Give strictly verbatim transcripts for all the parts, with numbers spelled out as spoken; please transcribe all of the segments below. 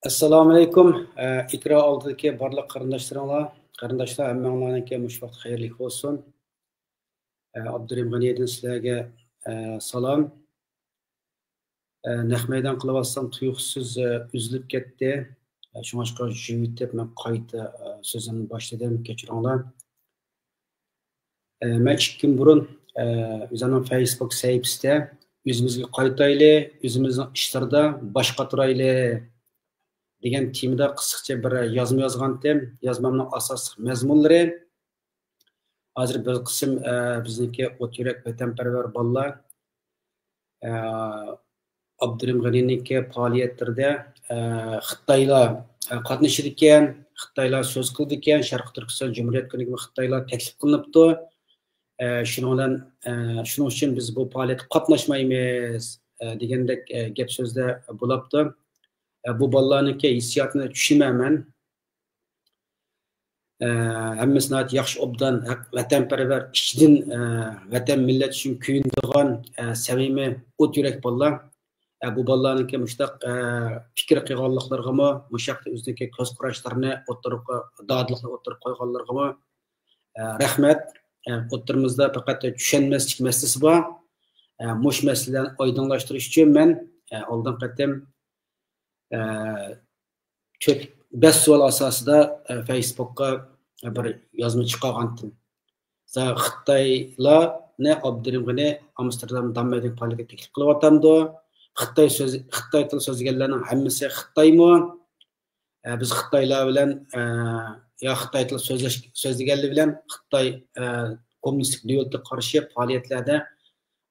ئەسسالامۇئەلەيكۇم. ئە، ئېكران ئالدىدىكى بارلىق قېرىنداشلىرىڭلار، قېرىنداشلار، ھەممەڭلارنىڭكى مۇشۇ ۋاقىت خەيرلىك بولسۇن. ئە، ئابدۇرېھىم غېنىدىن سىلەرگە، ئە، سالام. ئە، نەق مەيدان قىلىۋاتسام تۇيۇقسىز، ئە، ئۈزۈلۈپ كەتتى. ئە، شۇڭلاشقا يۇيۇۋېتىپ مەن قايتا، ئە، سۆزۈمنى باشلىدىم. كەچۈرۈڭلار. ئە، مەن ئىككى كۈن بۇرۇن، ئە، ئۆزۈمنىڭ فەيسبۇك سەھىپىسىدە «ئۆزىمىزگە قايتايلى، ئۆزىمىزنىڭ ئىشلىرىدا باش قاتۇرايلى» دېگەن تېمىدا قىسقىچە بىر يازما يازغانتىم. يازمامنىڭ ئاساسلىق مەزمۇنلىرى، ھازىر بىر قىسىم، ئە، بىزنىڭكى ئوت يۈرەك ۋەتەنپەرۋەر بالىلار، ئە، ئابدۇرېھىم غېنىنىڭكى پائالىيەتلىرىدە، ئە، خىتايلار، ئە، قاتنىشىدىكەن، خىتايلار سۆز قىلىدىكەن، شەرقىي تۈركىستان جۇمھۇرىيەت كۈنىگە خىتايلار تەكلىپ قىلىنىپتۇ. ئە، شۇنىڭ بىلەن، ئە، شۇنىڭ ئۈچۈن بىز بۇ پائالىيەتكە قاتناشمايمىز، ئە، دېگەندەك، ئە، گەپ سۆزلەر بولاپتۇ. ئە، بۇ بالىلارنىڭكى ھېسسىياتىنى چۈشىنىمەن مەن. ئە، ھەممىسى ناھايىتى ياخشى، ئوبدان، ھەق، ۋەتەنپەرۋەر، ئىچىدىن، ئە، ۋەتەن، مىللەت ئۈچۈن كۆيۈنىدىغان، ئە، سەمىمىي، ئوت يۈرەك بالىلار. ئە، بۇ بالىلارنىڭكى مۇشۇنداق، ئە، پىكىر قىلغانلىقلىرىغىمۇ، مۇشۇ ھەقتە ئۆزىنىڭكى كۆز قاراشلىرىنى ئوتتۇرىغا، دادىللىقنى ئوتتۇرىغا قويغانلىرىغىمۇ، ئە، رەھمەت. ئە، ئوتتۇرىمىزدا پەقەت چۈشەنمەسلىك مەسىلىسى بار. ئە، مۇشۇ مەسىلىلەرنى ئايدىڭلاشتۇرۇش ئۈچۈن مەن، ئە، ئالدىنقى قېتىم، ئە، تۆت، بەش سوئال ئاساسىدا، ئە، فەيسبۇكقا بىر يازما چىقارغانتىم. خىتايلارنى ئابدۇرېھىم غېنى ئامستېردام دام مەيدىنىگە پائالىيەتكە تەكلىپ قىلىۋاتامدۇ؟ خىتاي سۆز، خىتاي تىل سۆزلىگەنلەرنىڭ ھەممىسى خىتايمۇ؟ ئە، بىز خىتايلار بىلەن، ئە، يا خىتاي تىل سۆزلەش، سۆزلىگەنلىرى بىلەن خىتاي، ئە، كوممۇنىستىك دۆلىتىگە قارشى پائالىيەتلەردە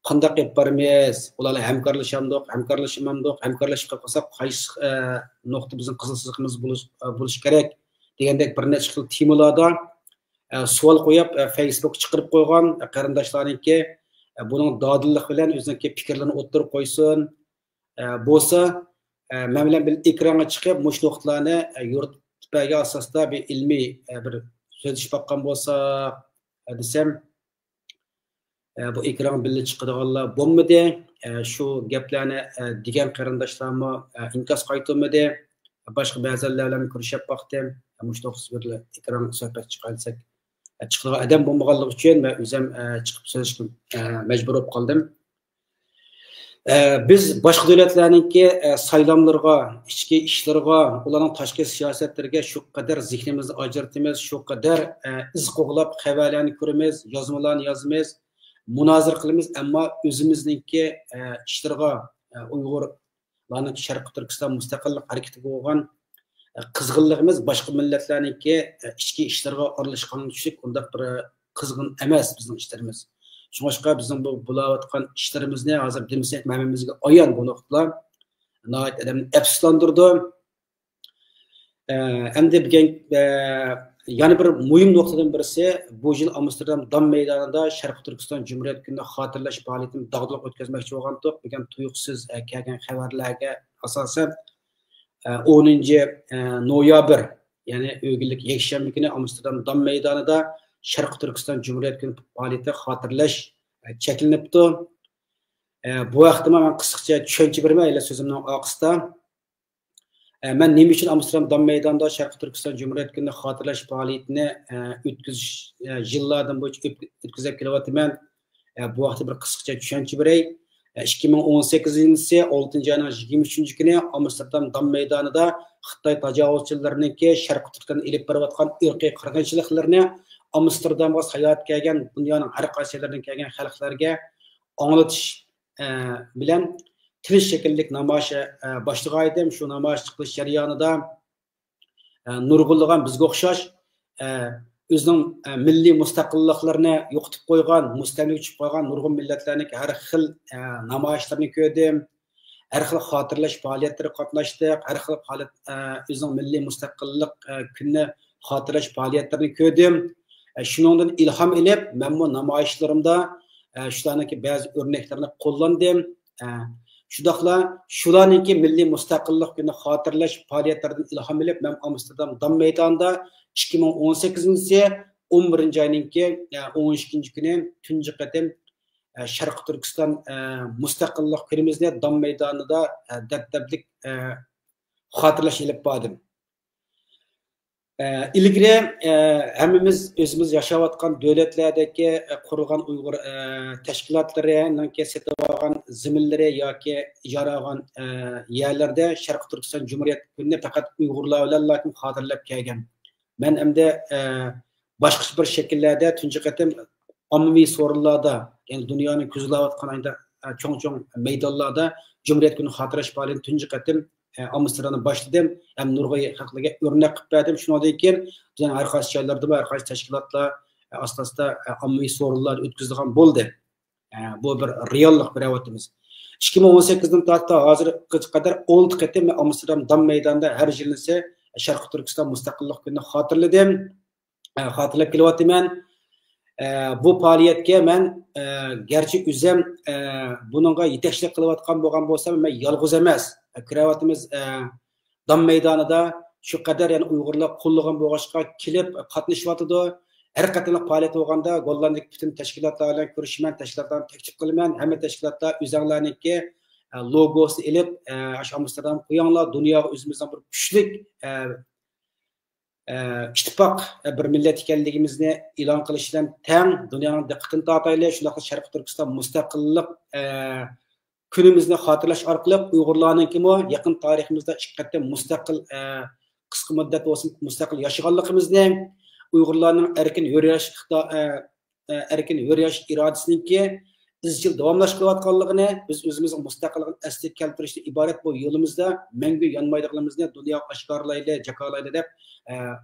قانداق ئېلىپ بارىمىز؟ ئۇلار بىلەن ھەمكارلىشامدۇق، ھەمكارلىشالمامدۇق، ھەمكارلىشىپ قالساق قايسى، ئە، نۇقتا بىزنىڭ قىزىل سىزىقىمىز بولۇش، ئە، بولۇشى كېرەك دېگەندەك بىر نەچچە خىل تېمىلاردا، ئە، سوئال قويۇپ، ئە، فەيسبۇكقا چىقىرىپ قويغان، ئە، قېرىنداشلارنىڭكى، ئە، بۇنىڭ دادىللىق بىلەن ئۆزىنىڭكى پىكىرلىرىنى ئوتتۇرىغا قويسۇن. ئە، بولسا، ئە، مەن بىلەن بىللە ئېكرانغا چىقىپ، مۇشۇ نۇقتىلارنى، ئە، يورۇتۇپ بەرگەن ئاساستا بىر ئىلمىي، ئە، بىر سۆزلىشىپ باققان بولساق، ئە، دېسەم، ئە، بۇ ئېكرانغا بىللە چىقىدىغانلار بولمىدى. ئە، شۇ گەپلەرنى، ئە، دېگەن قېرىنداشلارمۇ، ئە، ئىنكاس قايتۇرمىدى. باشقا بەزىلەر بىلەن كۆرۈشۈپ باقتىم. ئە، مۇشۇ توغرىسىدا بىر ئېكران سۆھبەت چىقايلىساك. ئە، چىقىدىغان ئادەم بولمىغانلىقى ئۈچۈن مەن ئۆزۈم، ئە، چىقىپ سۆزلەشكە، ئە، مەجبۇر بولۇپ قالدىم. ئە، بىز باشقا دۆلەتلەرنىڭكى، ئە، سايلاملىرىغا، ئىچكى ئىشلىرىغا، ئۇلارنىڭ تاشقى سىياسەتلىرىگە شۇ قەدەر زېھنىمىزنى ئاجرىتىمىز، شۇ قەدەر، ئە، ئىز قوغلاپ خەۋەرلەرنى كۆرىمىز، يازمىلارنى يازىمىز، مۇنازىرە قىلىمىز، ئەمما ئۆزىمىزنىڭكى، ئە، ئىشلىرىغا، ئە، ئۇيغۇرلارنىڭ شەرقىي تۈركىستان مۇستەقىللىق ھەرىكىتىگە بولغان، ئە، قىزغىنلىقىمىز باشقا مىللەتلەرنىڭكى، ئە، ئىچكى ئىشلىرىغا ئارىلاشقانغا چۈشلۈك ئۇنداق بىر، ئە، قىزغىن ئەمەس بىزنىڭ ئىشلىرىمىز. شۇڭلاشقا بىزنىڭ بۇ بولاۋاتقان ئىشلىرىمىزنى ھازىر دېمىسەك ھەممىمىزگە ئايان بۇ نۇقتىلار. ناھايىتى ئادەمنى ئەپسۇسلاندۇرىدۇ. ئە، ئەمدى بۈگۈن، ئە، يەنە بىر مۇھىم نۇقتىدىن بىرسى، بۇ يىل ئامستېردام دام مەيدانىدا شەرقىي تۈركىستان جۇمھۇرىيەت كۈنىنى خاتىرىلەش پائالىيىتىنى داغدۇغىلىق ئۆتكۈزمەكچى بولغانتۇق. بۈگۈن تۇيۇقسىز، ئە، كەلگەن خەۋەرلەرگە ئاساسەن، ئە، ئونىنچى، ئە، نويابىر، يەنى ئۆگۈنلۈك يەكشەنبە كۈنى ئامستېردام دام مەيدانىدا شەرقىي تۈركىستان جۇمھۇرىيەت كۈنى پائالىيىتى خاتىرىلەش، ئە، چەكلىنىپتۇ. ئە، بۇ ھەقتىمۇ مەن قىسقىچە چۈشەنچە بېرىمەن، ھېلى سۆزۈمنىڭ ئارقىسىدا. ئە، مەن نېمە ئۈچۈن ئامستېردام دام مەيدانىدا شەرقىي تۈركىستان جۇمھۇرىيەت كۈنىنى خاتىرىلەش پائالىيىتىنى، ئە، ئۆتكۈزۈش، ئە، يىللاردىن بۇيان ئۆت-، ئۆتكۈزۈپ كېلىۋاتىمەن؟ ئە، بۇ ھەقتە بىر قىسقىچە چۈشەنچە بېرەي. ئە، ئىككى مىڭ ئون سەككىزىنچى يىلى ئالتىنچى ئاينىڭ يىگىرمە ئۈچىنچى كۈنى ئامستېردام دام مەيدانىدا خىتاي تاجاۋۇزچىلىرىنىڭكى شەرقىي تۈركىستاندا ئېلىپ بېرىۋاتقان ئىرقىي قىرغىنچىلىقلىرىنى ئامستېردامغا ساياھەتكە كەلگەن دۇنيانىڭ ھەر قايسى يەرلىرىدىن كەلگەن خەلقلەرگە ئاڭلىتىش، ئە، بىلەن تىنچ شەكىللىك نامايىش، ئە، باشلىغانىدىم. شۇ نامايىش قىلىش جەريانىدا، ئە، نۇرغۇنلىغان بىزگە ئوخشاش، ئە، ئۆزىنىڭ، ئە، مىللىي مۇستەقىللىقلىرىنى يوقىتىپ قويغان، مۇستەملىكىگە چۈشۈپ قالغان نۇرغۇن مىللەتلەرنىڭكى ھەر خىل، ئە، نامايىشلىرىنى كۆردۈم. ھەر خىل خاتىرىلەش پائالىيەتلىرىگە قاتناشتۇق. ھەر خىل پائالىيەت، ئە، ئۆزىنىڭ مىللىي مۇستەقىللىق، ئە، كۈنىنى خاتىرىلەش پائالىيەتلىرىنى كۆردۈم. ئە، شۇنىڭدىن ئىلھام ئېلىپ، مەنمۇ نامايىشلىرىمدا، ئە، شۇلارنىڭكى بەزى ئۆرنەكلىرىنى قوللاندىم. ئە، شۇنداقلا شۇلارنىڭكى مىللىي مۇستەقىللىق كۈنى خاتىرىلەش پائالىيەتلىرىدىن ئىلھام ئېلىپ، مەن ئامستېردام دام مەيدانىدا ئىككى مىڭ ئون سەككىزىنچى يىلى ئون بىرىنچى ئاينىڭكى، ئە، ئون ئىككىنچى كۈنى تۇنجى قېتىم، ئە، شەرقىي تۈركىستان، ئە، مۇستەقىللىق كۈنىمىزنى دام مەيدانىدا، ئە، دەبدەبىلىك، ئە، خاتىرىلەش ئېلىپ باردىم. ئە، ئىلگىرى، ئە، ھەممىمىز ئۆزىمىز ياشاۋاتقان دۆلەتلەردىكى، ئە، قۇرۇلغان ئۇيغۇر، ئە، تەشكىلاتلىرىنىڭكى سېتىۋالغان زېمىنلىرى ياكى ئىجارە ئالغان، ئە، يەرلەردە شەرقىي تۈركىستان جۇمھۇرىيەت كۈنىنى پەقەت ئۇيغۇرلار بىلەنلا خاتىرىلەپ كەلگەن. مەن ئەمدى، ئە، باشقىچە بىر شەكىللەردە تۇنجى قېتىم ئاممىۋى سورۇنلاردا، يەنى دۇنيانىڭ كۆزلەۋاتقان ئايدا، ئە، چوڭ-چوڭ مەيدانلاردا جۇمھۇرىيەت كۈنى خاتىرىلەش پائالىيىتىنى تۇنجى قېتىم، ئە، ئامستېردامدا باشلىدىم ھەم نۇرغۇن خەقلەرگە ئۆرنەك قىلىپ بەردىم. شۇنىڭدىن كېيىن دۇنيانىڭ ھەر قايسى جايلىرىدىمۇ ھەر قايسى تەشكىلاتلار، ئە، ئاستا-ئاستا، ئە، ئاممىۋى سورۇنلاردا ئۆتكۈزىدىغان بولدى. ئە، بۇ بىر رېئاللىق بېرىۋاتىمىز. ئىككى مىڭ ئون سەككىزدىن تارتىپ ھازىرغىچە قەدەر ئالتە قېتىم ئامستېردام دام مەيدانىدا ھەر يىلىسى شەرقىي تۈركىستان مۇستەقىللىق كۈنىنى خاتىرىلىدىم. ئە، خاتىرىلەپ كېلىۋاتىمەن. ئە، بۇ پائالىيەتكە مەن، ئە، گەرچە ئۆزۈم، ئە، بۇنىڭغا يېتەكچىلىك قىلىۋاتقان بولغان بولسام، مەن يالغۇز ئەمەس. ئە، كۆرۈۋاتىمىز، ئە، دام مەيدانىدا شۇ قەدەر يەنە ئۇيغۇرلار قوللىغان بولغاچقا كېلىپ قاتنىشىۋاتىدۇ. ھەر قېتىملىق پائالىيەت بولغاندا گوللاندىيەدىكى پۈتۈن تەشكىلاتلار بىلەن كۆرۈشىمەن، تەشكىلاتلارنى تەكلىپ قىلىمەن. ھەممە تەشكىلاتلار ئۆزەڭلارنىڭكى، ئە، لوگوسىنى ئېلىپ، ئە، ئاشۇ ئامستېردامغا قويۇڭلار، دۇنياغا ئۆزىمىزنىڭ بىر كۈچلۈك، ئە، ئە، ئىتتىپاق، ئە، بىر مىللەت ئىكەنلىكىمىزنى ئېلان قىلىش بىلەن تەڭ دۇنيانىڭ دىققىتىنى تارتايلى. شۇنداقلا شەرقىي تۈركىستان مۇستەقىللىق، ئە، كۈنىمىزنى خاتىرىلەش ئارقىلىق ئۇيغۇرلارنىڭكىمۇ يېقىن تارىخىمىزدا ئىككى قېتىم مۇستەقىل، ئە، قىسقا مۇددەت بولسىمۇ مۇستەقىل ياشىغانلىقىمىزنى، ئۇيغۇرلارنىڭ ئەركىن ھۆر ياش ئىقتا-، ئە، ئە، ئەركىن ھۆر ياش ئىرادىسىنىڭكى ئىزچىل داۋاملاشقا كېلىۋاتقانلىقىنى، بىز ئۆزىمىزنىڭ مۇستەقىللىقىنى ئەسلىگە كەلتۈرۈشتىن ئىبارەت بۇ يولىمىزدا مەڭگۈ يانمايدىغىنىمىزنى دۇنياغا ئاشكارىلايلى، جاكارلايلى دەپ، ئە،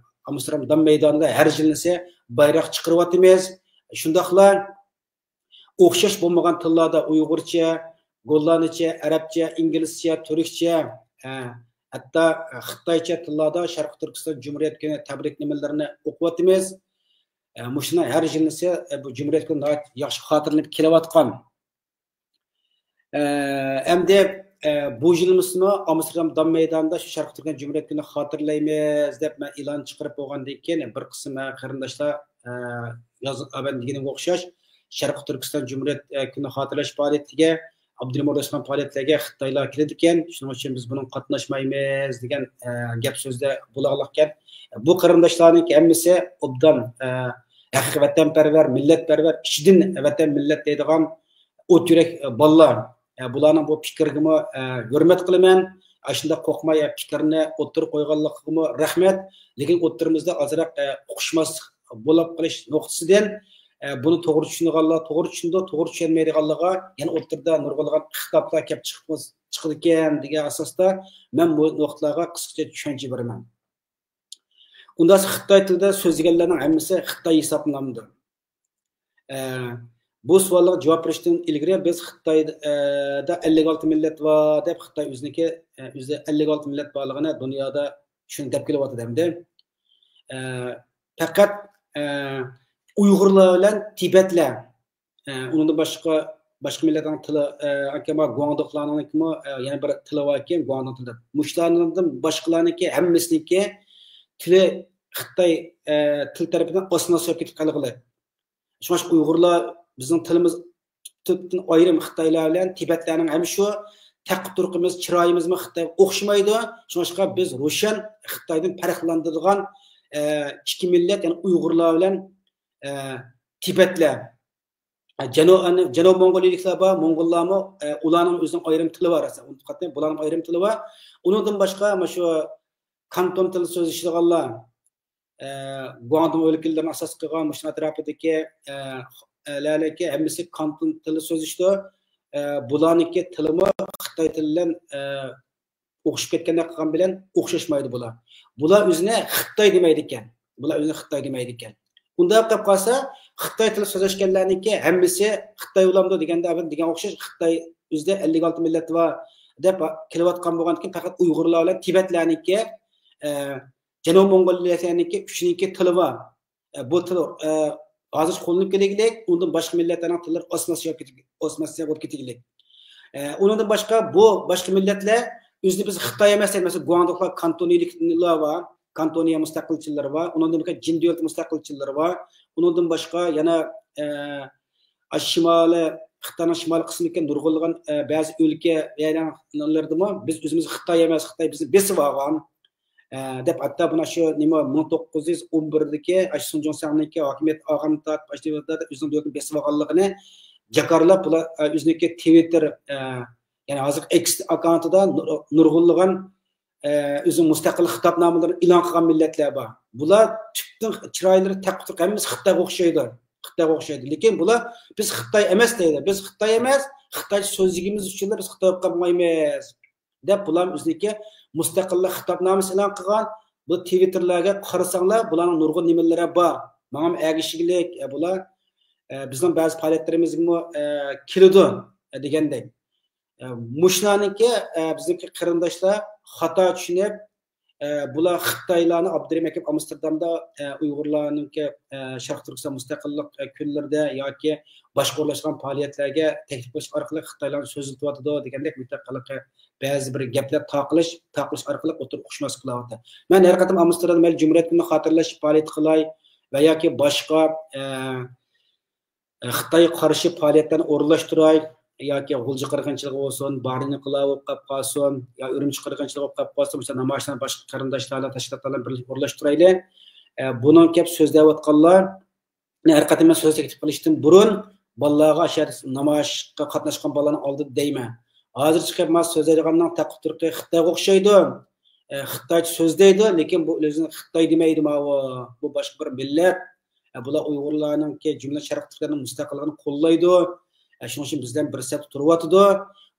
ئامستېردام دام مەيدانىدا ھەر يىلىسى بايراق چىقىرىۋاتىمىز. شۇنداقلا ئوخشاش بولمىغان تىللاردا ئۇيغۇرچە، گوللاندچە، ئەرەبچە، ئىنگلىزچە، تۈركچە، ئە، ھەتتا خىتايچە تىللاردا شەرقىي تۈركىستان جۇمھۇرىيەت كۈنى تەبرىكنامىلىرىنى ئوقۇۋاتىمىز. ئە، مۇشۇنى ھەر يىلىسى، ئە، بۇ جۇمھۇرىيەت كۈنى ناھايىتى ياخشى خاتىرىلىنىپ كېلىۋاتقان. ئە، ئەمدى، ئە، بۇ يىلىمىزمۇ ئامستېردام دام مەيدانىدا شۇ شەرقىي تۈركىستان جۇمھۇرىيەت كۈنى خاتىرىلەيمىز دەپ مەن ئېلان چىقىرىپ بولغاندىن كېيىن، بىر قىسىم، ئە، قېرىنداشلار، ئە، ياز-، ئە، مەن دېگىنىمگە ئوخشاش، شەرقىي تۈركىستان جۇمھۇرىيەت، ئە، كۈنى خاتىرىلەش پائالىيىتىگە، ئابدۇرېھىم ئورۇسخان پائالىيەتلەرگە خىتايلار كېلىدىكەن، شۇنىڭ ئۈچۈن بىز بۇنىڭغا قاتناشمايمىز دېگەن، ئە، گەپ سۆزلەر بولغانلىقكەن. بۇ قېرىنداشلارنىڭكى ھەممىسى ئوبدان، ئە، ھەقىقىي ۋەتەنپەرۋەر، مىللەتپەرۋەر، ئىچىدىن ۋەتەن، مىللەت دەيدىغان ئوت يۈرەك، ئە، بالىلار. ئە، بۇلارنىڭ بۇ پىكرىگىمۇ، ئە، ھۆرمەت قىلىمەن. ئاشۇنداق قورقماي، ئە، پىكرىنى ئوتتۇرىغا قويغانلىقىغىمۇ رەھمەت. لېكىن ئوتتۇرىمىزدا ئازراق، ئە، ئۇقۇشماسلىق بولۇپ قېلىش نۇقتىسىدىن، ئە، بۇنى توغرا چۈشىنىدىغانلار توغرا چۈشىنىدۇ، توغرا چۈشەنمەيدىغانلارغا يەنە ئوتتۇرىدا نۇرغۇنلىغان خىتابلار كەپ چىقىمىز-، چىقىدىكەن دېگەن ئاساستا مەن بۇ نۇقتىلارغا قىسقىچە چۈشەنچە بېرىمەن. ئۇنداق خىتاي تىلىدا سۆزلىگەنلەرنىڭ ھەممىسى خىتاي ھېسابلىنامدۇ؟ ئە، بۇ سوئاللارغا جاۋاب بېرىشتىن ئىلگىرى بىز خىتايدا ئەللىك ئالتە مىللەت بار دەپ، خىتاي ئۆزىنىڭكى، ئە، ئۆزى ئەللىك ئالتە مىللەت بارلىقىنى دۇنيادا شۇنى دەپ كېلىۋاتىدۇ ئەمدى. ئە، پەقەت، ئە، ئۇيغۇرلار بىلەن تىبەتلەر، ئە، ئۇنىڭدىن باشقا، باشقا مىللەتنىڭ تىلى، ئە، ئاكىما گۇاڭدۇقلارنىڭكىمۇ، ئە، يەنە بىر تىلى بار ئىكەن، گۇاڭدۇق تىلى. مۇشۇلاردىن باشقىلارنىڭكى ھەممىسىنىڭكى تىلى خىتاي، ئە، تىل تەرىپىدىن ئاسسىمىلياتسىيە كېتىپ قالغىلى. شۇڭلاشقا ئۇيغۇرلار بىزنىڭ تىلىمىز تۈپتىن ئايرىم خىتايلار بىلەن تىبەتلەرنىڭ ھەم شۇ تەقىپ تۇرقىمىز، چىرايىمىزمۇ خىتايغا ئوخشىمايدۇ. شۇڭلاشقا بىز روشەن خىتايدىن پەرقلەندۈرىدىغان، ئە، ئىككى مىللەت، يەنى ئۇيغۇرلار بىلەن، ئە، تىبەتلەر. ئە، جەنۇ-، ئەنە، جەنۇب موڭغۇلىيىلىكلەر بار، موڭغۇللارمۇ، ئە، ئۇلارنىڭ ئۆزىنىڭ ئايرىم تىلى بار، ئەسلى ئۇنتۇپ قالدىم، بۇلارنىڭ ئايرىم تىلى بار. ئۇنىڭدىن باشقا، مانا شۇ كانتون تىلى سۆزلىشىدىغانلار، ئە، گۇاڭدۇڭ ئۆلكىلىرىنى ئاساس قىلغان مۇشۇ ئەتراپىدىكى، ئە، ئەلەلىكى ھەممىسى كانتون تىلى سۆزلىشىدۇ. ئە، بۇلارنىڭكى تىلىمۇ خىتاي تىلى بىلەن، ئە، ئوخشىشىپ كەتكەندەك قىلغان بىلەن ئوخشاشمايدۇ بۇلار. بۇلار ئۆزىنى خىتاي دېمەيدىكەن. بۇلار ئۆزىنى خىتاي دېمەيدىكەن. ئۇنداق قىلىپ قالسا، خىتاي تىلى سۆزلەشكەنلەرنىڭكى ھەممىسى خىتاي بولامدۇ دېگەندە، ئەمدى دېگەن ئوخشاش، خىتاي ئۆزىدە ئەللىك ئالتە مىللەت بار دەپ كېلىۋاتقان بولغاندىكىن، پەقەت ئۇيغۇرلار بىلەن تىبەتلەرنىڭكى، ئە، جەنۇبىي موڭغۇللارنىڭكى ئۈچىنىڭكى تىلى بار. ئە، بۇ تىل، ئە، ھازىرچە قوللىنىپ كېلىگلىك، ئۇندىن باشقا مىللەتلەرنىڭ تىللىرى ئاسسىمىلياتسىيە بولۇپ كېتىگ-، ئاسسىمىلياتسىيە بولۇپ كېتىگلىك. ئە، ئۇنىڭدىن باشقا، بۇ باشقا مىللەتلەر ئۆزىنى بىز خىتاي ئەمەس دەيدۇ. مەسىلەن، گۇاڭدۇقلار كانتونىيلىكلار بار، كانتونىيە مۇستەقىلچىلىرى بار، ئۇنىڭدىن باشقا جىن دۆلىتى مۇستەقىلچىلىرى بار، ئۇنىڭدىن باشقا يەنە، ئە، ئاشۇ شىمالىي، خىتاينىڭ شىمالىي قىسمىدىكى نۇرغۇنلىغان، ئە، بەزى ئۆلكە ۋە يەرلەردىمۇ بىز ئۆزىمىزگە خىتاي ئەمەس، خىتاي بىزنى بېسىپ ئالغان، ئە، دەپ، ھەتتا بۇنا شۇ نېمە، مىڭ توققۇز يۈز ئون بىردىكى ئاشۇ سۇن جۇڭسەننىڭكى ھاكىمىيەت ئالغان تارتىپ، ئاشۇ دەۋردە ئۆزىنىڭ دۆلىتىنى بېسىپ ئالغانلىقىنى جاكارلاپ، بۇلار، ئە، ئۆزىنىڭكى تىۋىتتېر، ئە، يەنى ھازىرقى ئېكس ئاككاونتىدا نۇر-، نۇرغۇنلىغان، ئە، ئۆزىنىڭ مۇستەقىل خىتابنامىلىرىنى ئېلان قىلغان مىللەتلەر بار. بۇلار تۈپتىن چىرايلىرى تەققۇتۇق ھەممىسى خىتايغا ئوخشايدۇ. خىتايغا ئوخشايدۇ. لېكىن بۇلار بىز خىتاي ئەمەس دەيدۇ. بىز خىتاي ئەمەس، خىتايچە سۆزلىگىنىمىز ئۈچۈنلا بىز خىتاي بولۇپ قالمايمىز، دەپ بۇلار ئۆزىنىڭكى مۇستەقىللىق خىتابنامىسى ئېلان قىلغان. بۇ تىۋىتتېرلەرگە قارىساڭلار، بۇلارنىڭ نۇرغۇن نېمىلىرى بار. ماڭىمۇ ئەگىشىگىلىك، ئە، بۇلار، ئە، بىزنىڭ بەزى پائالىيەتلىرىمىزگىمۇ، ئە، كېلىدۇ، ئە، دېگەندەك. ئە، مۇشۇلارنىڭكى، ئە، بىزنىڭكى قېرىنداشلار خاتا چۈشىنىپ، ئە، بۇلار خىتايلارنى ئابدۇرېھىم ئاكام ئامستېردامدا، ئە، ئۇيغۇرلارنىڭكى، ئە، شەرقىي تۈركىستان مۇستەقىللىق، ئە، كۈنلىرىدە ياكى باشقا ئورۇنلاشقان پائالىيەتلەرگە تەكلىپ قىلىش ئارقىلىق خىتايلارنى سۆزلىتىۋاتىدۇ دېگەندەك مۇتەقىللىقى بەزى بىر گەپلەر تارقىلىش، تارقىلىش ئارقىلىق ئوتتۇرىغا ئۇقۇشماسلىق بولۇۋاتىدۇ. مەن ھەر قېتىم ئامستېردامدا مەيلى جۇمھۇرىيەت كۈنىنى خاتىرىلەش پائالىيىتى قىلاي ۋە ياكى باشقا، ئە، خىتايغا قارشى پائالىيەتلەرنى ئورۇنلاشتۇراي ياكى غۇلجا قىرغىنچىلىقى بولسۇن، بارىن ئىنقىلابى بولۇپ قېلىپ قالسۇن، يا ئۈرۈمچى قىرغىنچىلىقى بولۇپ قېلىپ قالسۇن، مۇشۇ نامايىشلارنى باشقا قېرىنداشلار بىلەن، تەشكىلاتلار بىلەن بىرلىشىپ ئورۇنلاشتۇرايلى. ئە، بۇنىڭ كەپ سۆزلەۋاتقانلار، ھەر قېتىم مەن سۆز تەكلىپ قىلىشتىن بۇرۇن بالىلارغا، ئاشۇ يەردە نامايىشقا قاتناشقان بالىلارنىڭ ئالدىدا دەيمەن. ھازىر چىقىپ ما سۆزلەيدىغاننىڭ تەققۇتۇرقى خىتايغا ئوخشايدۇ. ئە، خىتايچە سۆزلەيدۇ، لېكىن بۇ ئۆزىنى خىتاي دېمەيدۇ ماۋۇ. بۇ باشقا بىر مىللەت. ئە، بۇلار ئۇيغۇرلارنىڭكى، جۈملە شەرقىي تۈركلەرنىڭ مۇستەقىللىقىنى قوللايدۇ. ئە، شۇنىڭ ئۈچۈن بىزدىن بىر سەپتە تۇرۇۋاتىدۇ.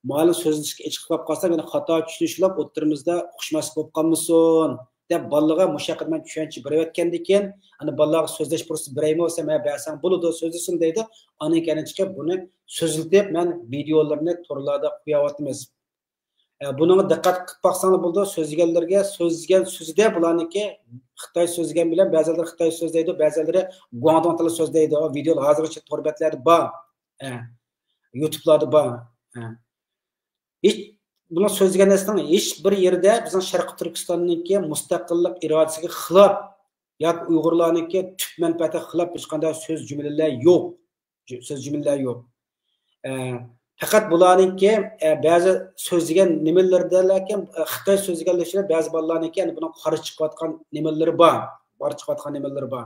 مالىم سۆزلىشىشكە ئېچىقىپ قېلىپ قالسا، يەنە خاتا چۈشىنىشلەپ ئوتتۇرىمىزدا ئۇقۇشماسلىق بولۇپ قالمىسۇن، دەپ بالىلارغا مۇشۇ ھەققىدە مەن چۈشەنچە بېرىۋەتكەندىكىن، ئانا بالىلارغا سۆزلەش پۇرسىتى بېرەيمۇ دېسەم، ھە، بەرسەڭ بولىدۇ، سۆزلىسۇن دەيدۇ. ئاندىن كېيىن چىقىپ بۇنى سۆزلىتىپ، مەن ۋىدېئولىرىنى تورلاردا قويۇۋاتىمىز. ئە، بۇنىڭغا دىققەت قىلىپ باقساڭلار بولىدۇ، سۆزلىگەنلەرگە سۆزلىگەن سۆزىدە بۇلارنىڭكى خىتاي سۆزلىگەن بىلەن بەزىلىرى خىتاي سۆزلەيدۇ، بەزىلىرى گۇاڭدۇڭ تىلى سۆزلەيدۇ. ئۇ ۋىدېئو ھازىرغىچە تور بەتلەردە بار. ئە، يۇتۇبلاردا بار. ئە. ھېچ بۇنىڭ سۆزلىگەن نەرسىنىڭ ھېچ بىر يېرىدە بىزنىڭ شەرقىي تۈركىستاننىڭكى مۇستەقىللىق ئىرادىسىگە خىلاپ ياكى ئۇيغۇرلارنىڭكى تۈپ مەنپەئەتىگە خىلاپ ھېچقانداق سۆز جۈملىلەر يوق. جۈ-، سۆز جۈملىلەر يوق. ئە، پەقەت بۇلارنىڭكى، ئە، بەزى سۆزلىگەن نېمىلىرىدىلەركەن، ئە، خىتاي سۆزلىگەنلىكى ئۈچۈن بەزى بالىلارنىڭكى، يەنى بۇنىڭ قارشى چىقىۋاتقان نېمىلىرى بار. قارشى چىقىۋاتقان نېمىلىرى بار.